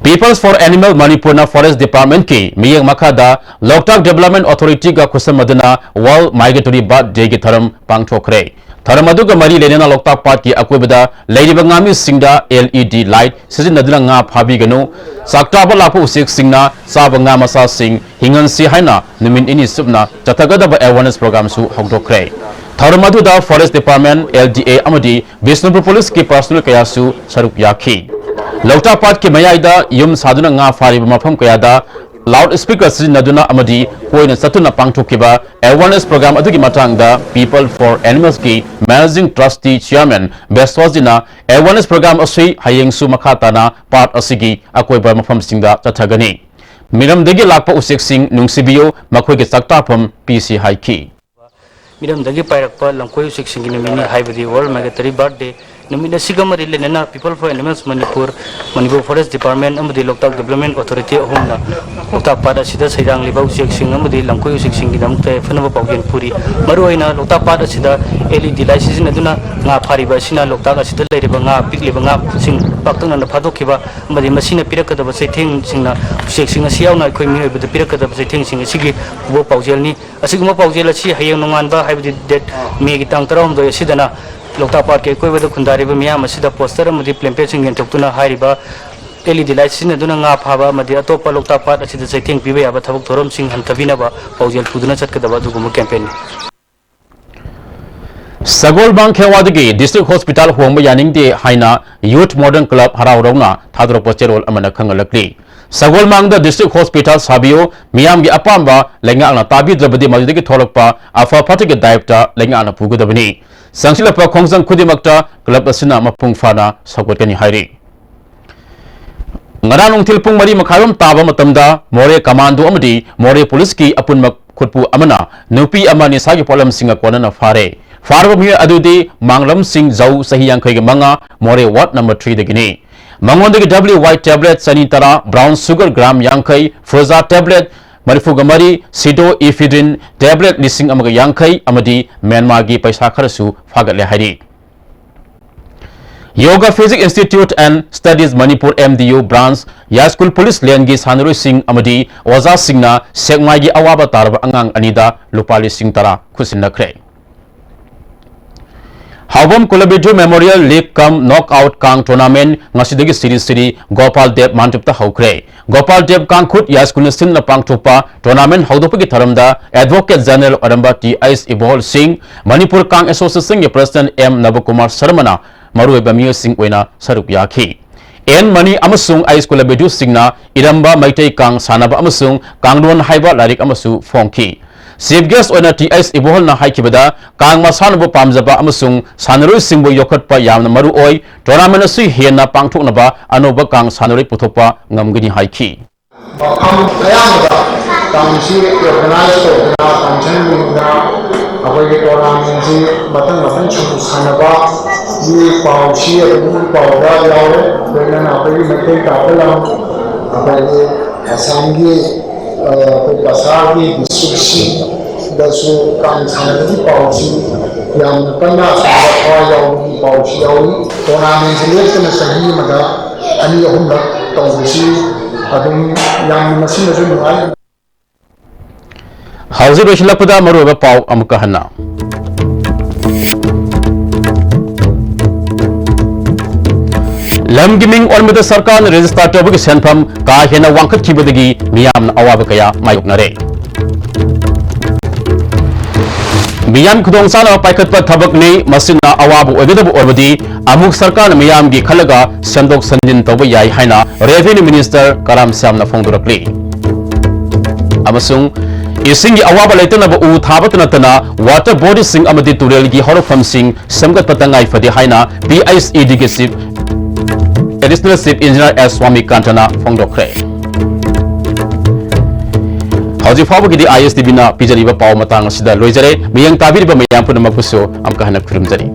Peoples for Animal ꯃꯅꯤꯄꯨꯔꯅ Forest Department ꯀꯤ ꯃꯤꯠꯌꯦꯡ ꯃꯈꯥꯗ ꯂꯣꯛꯇꯥꯛ Development Authority ꯒ ꯈꯨꯠꯁꯝꯅꯗꯨꯅ World Migratory Bird Day ꯒꯤ ꯊꯧꯔꯝ ꯄꯥꯡꯊꯣꯛꯈ꯭ꯔꯦ꯫ ꯊꯧꯔꯝ ꯑꯗꯨꯒ ꯃꯔꯤ ꯂꯩꯅꯅ ꯂꯣꯛꯇꯥꯛ ꯄꯥꯠꯀꯤ ꯑꯀꯣꯏꯕꯗ ꯂꯩꯔꯤꯕ ꯉꯥꯃꯤꯁꯤꯡꯗ L E D light ꯁꯤꯖꯤꯟꯅꯗꯨꯅ ꯉꯥ ꯐꯥꯕꯤꯒꯅꯨ, ꯆꯥꯛꯇꯥꯕ ꯂꯥꯛꯄ ꯎꯆꯦꯛꯁꯤꯡꯅ ꯆꯥꯕ ꯉꯥ ꯃꯆꯥꯁꯤꯡ ꯍꯤꯡꯍꯟꯁꯤ ꯍꯥꯏꯅ ꯅꯨꯃꯤꯠ ꯅꯤꯅꯤ ꯆꯨꯞꯅ ꯆꯠꯊꯒꯗꯕ awareness program ꯁꯨ ꯍꯧꯗꯣꯛꯈ꯭ꯔꯦ꯫ ꯊꯧꯔꯝ ꯑꯗꯨꯗ Forest Department, L D A ꯑꯃꯗꯤ ꯕꯤꯁꯅꯨꯄꯨꯔ Police ꯀꯤ personnel ꯀꯌꯥꯁꯨ ꯁꯔꯨꯛ ꯌꯥꯈꯤ꯫ ꯂꯣꯛꯇꯥꯛ ꯄꯥꯠꯀꯤ ꯃꯌꯥꯏꯗ ꯌꯨꯝ ꯁꯥꯗꯨꯅ ꯉꯥ ꯐꯥꯔꯤꯕ ꯃꯐꯝ ꯀꯌꯥꯗ loud speaker ꯁꯤꯖꯤꯟꯅꯗꯨꯅ ꯑꯃꯗꯤ ꯀꯣꯏꯅ ꯆꯠꯇꯨꯅ ꯄꯥꯡꯊꯣꯛꯈꯤꯕ awareness program ꯑꯗꯨꯒꯤ ꯃꯇꯥꯡꯗ People for Animals ꯀꯤ Managing Trustee Chairman ꯕꯦꯁ꯭ꯋꯥꯖꯤꯅ awareness program ꯑꯁꯤ ꯍꯌꯦꯡꯁꯨ ꯃꯈꯥ ꯇꯥꯅ ꯄꯥꯠ ꯑꯁꯤꯒꯤ ꯑꯀꯣꯏꯕ ꯃꯐꯝꯁꯤꯡꯗ ꯆꯠꯊꯒꯅꯤ꯫ ꯃꯤꯔꯝꯗꯒꯤ ꯂꯥꯛꯄ ꯎꯆꯦꯛꯁꯤꯡ ꯅꯨꯡꯁꯤꯕꯤꯌꯨ, ꯃꯈꯣꯏꯒꯤ ꯆꯥꯛꯇꯥꯐꯝ ꯄꯤꯁꯤ ꯍꯥꯏꯈꯤ꯫ ꯃꯤꯔꯝꯗꯒꯤ ꯄꯥꯏꯔꯛꯄ ꯂꯝꯀꯣꯏ ꯎꯆꯦꯛꯁꯤꯡꯒꯤ ꯅꯨꯃꯤꯠꯅꯤ, ꯍꯥꯏꯕꯗꯤ World Migratory Bird Day꯫ ꯅꯨꯃꯤꯠ ꯑꯁꯤꯒ ꯃꯔꯤ ꯂꯩꯅꯅ People for Animals Manipur, Manipur Forest Department ꯑꯃꯗꯤ ꯂꯣꯛꯇꯥꯛ Development Authority ꯑꯍꯨꯝꯅ ꯂꯣꯛꯇꯥꯛ ꯄꯥꯠ ꯑꯁꯤꯗ ꯁꯩꯗꯥꯡꯂꯤꯕ ꯎꯆꯦꯛꯁꯤꯡ ꯑꯃꯗꯤ ꯂꯝꯀꯣꯏ ꯎꯆꯦꯛꯁꯤꯡꯒꯤꯗꯃꯛꯇ ꯌꯥꯏꯐꯅꯕ ꯄꯥꯎꯖꯦꯜ ꯄꯨꯔꯤ꯫ ꯃꯔꯨꯑꯣꯏꯅ ꯂꯣꯛꯇꯥꯛ ꯄꯥꯠ ꯑꯁꯤꯗ L E D light ꯁꯤꯖꯤꯟꯅꯗꯨꯅ ꯉꯥ ꯐꯥꯔꯤꯕ ꯑꯁꯤꯅ ꯂꯣꯛꯇꯥꯛ ꯑꯁꯤꯗ ꯂꯩꯔꯤꯕ ꯉꯥ, ꯄꯤꯛꯂꯤꯕ ꯉꯥꯁꯤꯡ ꯄꯥꯛꯇꯛꯅꯅ ꯐꯥꯗꯣꯛꯈꯤꯕ ꯑꯃꯗꯤ ꯃꯁꯤꯅ ꯄꯤꯔꯛꯀꯗꯕ ꯆꯩꯊꯦꯡꯁꯤꯡꯅ, ꯎꯆꯦꯛꯁꯤꯡ ꯑꯁꯤ ꯌꯥꯎꯅ ꯑꯩꯈꯣꯏ ꯃꯤꯑꯣꯏꯕꯗ ꯄꯤꯔꯛꯀꯗꯕ ꯆꯩꯊꯦꯡꯁꯤꯡ ꯑꯁꯤꯒꯤ ꯄꯨꯕ ꯄꯥꯎꯖꯦꯜꯅꯤ꯫ ꯑꯁꯤꯒꯨꯝꯕ ꯄꯥꯎꯖꯦꯜ ꯑꯁꯤ ꯍꯌꯦꯡ ꯅꯣꯡꯉꯥꯟꯕ, ꯍꯥꯏꯕꯗꯤ date May ꯒꯤ ꯇꯥꯡ ꯇꯔꯥꯍꯨꯝꯗꯣꯏ ꯑꯁꯤꯗꯅ ꯂꯣꯛꯇꯥꯛ ꯄꯥꯠꯀꯤ ꯑꯀꯣꯏꯕꯗ ꯈꯨꯟꯗꯥꯔꯤꯕ ꯃꯤꯌꯥꯝ ꯑꯁꯤꯗ poster ꯑꯃꯗꯤ pamphlet ꯁꯤꯡ ꯌꯦꯟꯊꯣꯛꯇꯨꯅ ꯍꯥꯏꯔꯤꯕ L E D light ꯁꯤꯖꯤꯟꯅꯗꯨꯅ ꯉꯥ ꯐꯥꯕ ꯑꯃꯗꯤ ꯑꯇꯣꯞꯄ ꯂꯣꯛꯇꯥꯛ ꯄꯥꯠ ꯑꯁꯤꯗ ꯆꯩꯊꯦꯡ ꯄꯤꯕ ꯌꯥꯕ ꯊꯕꯛ ꯊꯧꯔꯝꯁꯤꯡ ꯍꯟꯊꯕꯤꯅꯕ ꯄꯥꯎꯖꯦꯜ ꯄꯨꯗꯨꯅ ꯆꯠꯀꯗꯕ ꯑꯗꯨꯒꯨꯝꯕ campaign ꯅꯤ꯫ ꯁꯒꯣꯜꯕꯥꯡ ꯈꯦꯋꯥꯗꯒꯤ District Hospital ꯍꯣꯡꯕ ꯌꯥꯅꯤꯡꯗꯦ ꯍꯥꯏꯅ Youth Modern Club ꯍꯔꯥꯎ ꯍꯔꯥꯎꯅ ꯊꯥꯗꯣꯔꯛꯄ ꯆꯦꯔꯣꯜ ꯑꯃꯅ ꯈꯪꯍꯜꯂꯛꯂꯤ꯫ ꯁꯒꯣꯜꯃꯥꯡꯗ District Hospital ꯁꯥꯕꯤꯌꯨ, ꯃꯤꯌꯥꯝꯒꯤ ꯑꯄꯥꯝꯕ ꯂꯩꯉꯥꯛꯅ ꯇꯥꯕꯤꯗ꯭ꯔꯕꯗꯤ ꯃꯗꯨꯗꯒꯤ ꯊꯣꯛꯂꯛꯄ ꯑꯐ ꯐꯠꯇꯒꯤ ꯗꯥꯏꯞꯇ ꯂꯩꯉꯥꯛꯅ ꯄꯨꯒꯗꯕꯅꯤ꯫ ꯆꯪꯁꯤꯜꯂꯛꯄ ꯈꯣꯡꯖꯪ ꯈꯨꯗꯤꯡꯃꯛꯇ club ꯑꯁꯤꯅ ꯃꯄꯨꯡ ꯐꯥꯅ ꯁꯧꯒꯠꯀꯅꯤ ꯍꯥꯏꯔꯤ꯫ ꯉꯔꯥꯡ ꯅꯨꯡꯊꯤꯜ ꯄꯨꯡ ꯃꯔꯤ ꯃꯈꯥꯏꯔꯣꯝ ꯇꯥꯕ ꯃꯇꯝꯗ ꯃꯣꯔꯦ ꯀꯃꯥꯟꯗꯣ ꯑꯃꯗꯤ ꯃꯣꯔꯦ ꯄꯨꯂꯤꯁꯀꯤ ꯑꯄꯨꯟꯕ ꯈꯨꯠꯄꯨ ꯑꯃꯅ ꯅꯨꯄꯤ ꯑꯃ ꯅꯤꯁꯥꯒꯤ ꯄꯣꯠꯂꯝꯁꯤꯡꯒ ꯀꯣꯟꯅꯅ ꯐꯥꯔꯦ꯫ ꯐꯥꯔꯕ ꯃꯤꯑꯣꯏ ꯑꯗꯨꯗꯤ ꯃꯥꯡꯂꯝꯁꯤꯡ ꯖꯧ, ꯆꯍꯤ ꯌꯥꯡꯈꯩꯒ ꯃꯉꯥ, ꯃꯣꯔꯦ ward number three ꯗꯒꯤꯅꯤ꯫ ꯃꯉꯣꯟꯗꯒꯤ W Y tablet ꯆꯅꯤ ꯇꯔꯥ, brown sugar gram ꯌꯥꯡꯈꯩ, Pruza tablet ꯃꯔꯤꯐꯨꯒ ꯃꯔꯤ, pseudoephedrine tablet ꯂꯤꯁꯤꯡ ꯑꯃꯒ ꯌꯥꯡꯈꯩ ꯑꯃꯗꯤ ꯃ꯭ꯌꯥꯟꯃꯥꯔꯒꯤ ꯄꯩꯁꯥ ꯈꯔꯁꯨ ꯐꯥꯒꯠꯂꯦ ꯍꯥꯏꯔꯤ꯫ Yoga Physics Institute and Studies Manipur, M D U branch, Yaiskul police ꯂꯦꯟꯒꯤ ꯁꯥꯟꯅꯔꯣꯏꯁꯤꯡ ꯑꯃꯗꯤ ꯑꯣꯖꯥꯁꯤꯡꯅ ꯁꯦꯛꯃꯥꯏꯒꯤ ꯑꯋꯥꯕ ꯇꯥꯔꯕ ꯑꯉꯥꯡ ꯑꯅꯤꯗ ꯂꯨꯄꯥ ꯂꯤꯁꯤꯡ ꯇꯔꯥ ꯈꯨꯠꯁꯤꯟꯅꯈ꯭ꯔꯦ꯫ ꯍꯥꯎꯕꯝ ꯀꯨꯂꯕꯤꯗ꯭ꯌꯨ Memorial League cum Knockout ꯀꯥꯡ tournament ꯉꯁꯤꯗꯒꯤ ꯁꯤꯔꯤ ꯁꯤꯔꯤ ꯒꯣꯄꯥꯜ ꯗꯦꯕ ꯃꯥꯟꯗꯤꯞꯇ ꯍꯧꯈ꯭ꯔꯦ꯫ ꯒꯣꯄꯥꯜ ꯗꯦꯕ ꯀꯥꯡꯈꯨꯠ ꯌꯥꯏꯁ꯭ꯀꯨꯜꯅ ꯁꯤꯟꯅ ꯄꯥꯡꯊꯣꯛꯄ tournament ꯍꯧꯗꯣꯛꯄꯒꯤ ꯊꯧꯔꯝꯗ Advocate General ꯑꯣꯏꯔꯝꯕ T H ꯏꯕꯣꯍꯜ ꯁꯤꯡ, ꯃꯅꯤꯄꯨꯔ ꯀꯥꯡ Association ꯒꯤ President M ꯅꯕꯀꯨꯃꯥꯔ ꯁꯔꯃꯅ ꯃꯔꯨꯑꯣꯏꯕ ꯃꯤꯑꯣꯏꯁꯤꯡ ꯑꯣꯏꯅ ꯁꯔꯨꯛ ꯌꯥꯈꯤ꯫ ꯑꯦꯟ ꯃꯅꯤ ꯑꯃꯁꯨꯡ ꯑꯩꯆ ꯀꯨꯂꯕꯤꯗ꯭ꯌꯨ ꯁꯤꯡꯅ ꯏꯔꯝꯕ ꯃꯩꯇꯩ ꯀꯥꯡ ꯁꯥꯟꯅꯕ ꯑꯃꯁꯨꯡ ꯀꯥꯡꯂꯣꯟ ꯍꯥꯏꯕ ꯂꯥꯏꯔꯤꯛ ꯑꯃꯁꯨ ꯐꯣꯡꯈꯤ꯫ Chief guest ꯑꯣꯏꯅ T H ꯏꯕꯣꯍꯜꯅ ꯍꯥꯏꯈꯤꯕꯗ, ꯀꯥꯡ ꯃꯁꯥꯟꯅꯕꯨ ꯄꯥꯝꯖꯕ ꯑꯃꯁꯨꯡ ꯁꯥꯟꯅꯔꯣꯏꯁꯤꯡꯕꯨ ꯌꯣꯛꯈꯠꯄ ꯌꯥꯝꯅ ꯃꯔꯨ ꯑꯣꯏ, tournament ꯑꯁꯤ ꯍꯦꯟꯅ ꯄꯥꯡꯊꯣꯛꯅꯕ ꯑꯅꯧꯕ ꯀꯥꯡ ꯁꯥꯟꯅꯔꯣꯏ ꯄꯨꯊꯣꯛꯄ ꯉꯝꯒꯅꯤ ꯍꯥꯏꯈꯤ꯫ ꯃꯐꯝ ꯑꯌꯥꯝꯕꯗ ꯀꯥꯡꯁꯤ organize ꯇꯧꯗꯅ, ꯀꯥꯡꯁꯟ ꯃꯤꯡꯗ ꯑꯩꯈꯣꯏꯒꯤ ꯇꯣꯔꯅꯥꯃꯦꯟꯁꯤ ꯃꯊꯪ ꯃꯊꯪ ꯁꯨꯝ ꯁꯥꯟꯅꯕꯒꯤ ꯄꯥꯎꯁꯤ ꯑꯗꯨꯝ ꯄꯥꯎꯗ ꯌꯥꯎꯔꯦ꯫ ꯂꯣꯏꯅꯅ ꯑꯩꯈꯣꯏꯒꯤ ꯃꯩꯇꯩ ꯀꯥꯞꯄ ꯂꯝ, ꯑꯩꯈꯣꯏꯒꯤ ꯑꯁꯥꯝꯒꯤ, ꯑ, ꯑꯩꯈꯣꯏ ꯀꯁꯥꯔꯒꯤ ꯗꯤꯁꯇ꯭ꯔꯤꯛꯁꯤꯡꯗꯁꯨ ꯀꯥꯡ ꯁꯥꯟꯅꯕꯒꯤ ꯄꯥꯎꯁꯤ ꯌꯥꯝꯅ ꯀꯟꯅ ꯑꯁꯣꯝꯗ ꯊꯋꯥꯏ ꯌꯥꯎꯕꯒꯤ ꯄꯥꯎꯁꯤ ꯌꯥꯎꯏ꯫ ꯇꯣꯔꯅꯥꯃꯦꯟꯁꯤ ꯂꯦꯞꯇꯅ ꯆꯍꯤ ꯑꯃꯗ ꯑꯅꯤ ꯑꯍꯨꯝꯂꯛ ꯇꯧꯕꯁꯤ ꯑꯗꯨꯝ ꯌꯥꯝꯅ ꯃꯁꯤꯃꯁꯨ ꯅꯨꯡꯉꯥꯏ꯫ ꯍꯧꯖꯤꯛ ꯂꯣꯏꯁꯤꯜꯂꯛꯄꯗ ꯃꯔꯨꯑꯣꯏꯕ ꯄꯥꯎ ꯑꯃꯨꯛꯀ ꯍꯟꯅ꯫ ꯂꯝꯒꯤ ꯃꯤꯡ ꯑꯣꯟꯕꯗ ꯁꯔꯀꯥꯔꯅ ꯔꯦꯖꯤꯁꯇꯥꯔ ꯇꯧꯕꯒꯤ ꯁꯦꯟꯐꯝ ꯀꯥ ꯍꯦꯟꯅ ꯋꯥꯡꯈꯠꯈꯤꯕꯗꯒꯤ ꯃꯤꯌꯥꯝꯅ ꯑꯋꯥꯕ ꯀꯌꯥ ꯃꯥꯌꯣꯛꯅꯔꯦ꯫ ꯃꯤꯌꯥꯝ ꯈꯨꯗꯣꯡꯆꯥꯅꯕ ꯄꯥꯏꯈꯠꯄ ꯊꯕꯛꯅꯤ, ꯃꯁꯤꯅ ꯑꯋꯥꯕ ꯑꯣꯏꯒꯗꯕ ꯑꯣꯏꯔꯕꯗꯤ ꯑꯃꯨꯛ ꯁꯔꯀꯥꯔꯅ ꯃꯤꯌꯥꯝꯒꯤ ꯈꯜꯂꯒ ꯁꯦꯝꯗꯣꯛ ꯁꯦꯝꯖꯤꯟ ꯇꯧꯕ ꯌꯥꯏ ꯍꯥꯏꯅ ꯔꯦꯚꯤꯅ꯭ꯌꯨ ꯃꯤꯅꯤꯁꯇꯔ ꯀꯔꯥꯝ ꯁ꯭ꯌꯥꯝꯅ ꯐꯣꯡꯗꯣꯔꯛꯂꯤ꯫ ꯑꯃꯁꯨꯡ ꯏꯁꯤꯡꯒꯤ ꯑꯋꯥꯕ ꯂꯩꯇꯅꯕ ꯎ ꯊꯥꯕꯇ ꯅꯠꯇꯅ ꯋꯥꯇꯔ ꯕꯣꯗꯤꯁꯤꯡ ꯑꯃꯗꯤ ꯇꯨꯔꯦꯜꯒꯤ ꯍꯧꯔꯛꯐꯝꯁꯤꯡ ꯁꯦꯝꯒꯠꯄ ꯇꯉꯥꯏ ꯐꯗꯦ ꯍꯥꯏꯅ ꯄꯤ H E ꯗꯤꯒꯤ chief, additional chief engineer ꯑꯦꯁ ꯁ꯭ꯋꯥꯃꯤꯀꯥꯟꯇꯅ ꯐꯣꯡꯗꯣꯛꯈ꯭ꯔꯦ꯫ ꯍꯧꯖꯤꯛ ꯐꯥꯎꯕꯒꯤꯗꯤ ꯑꯥꯏ ꯑꯦꯁ ꯇꯤ ꯚꯤꯅ ꯄꯤꯖꯔꯤꯕ ꯄꯥꯎ ꯃꯇꯥꯡ ꯑꯁꯤꯗ ꯂꯣꯏꯖꯔꯦ꯫ ꯃꯤꯠꯌꯦꯡ ꯇꯥꯕꯤꯔꯤꯕ ꯃꯌꯥꯝ ꯄꯨꯝꯅꯃꯛꯄꯨꯁꯨ ꯑꯃꯨꯛꯀ ꯍꯟꯅ ꯈꯨꯔꯨꯝꯖꯔꯤ꯫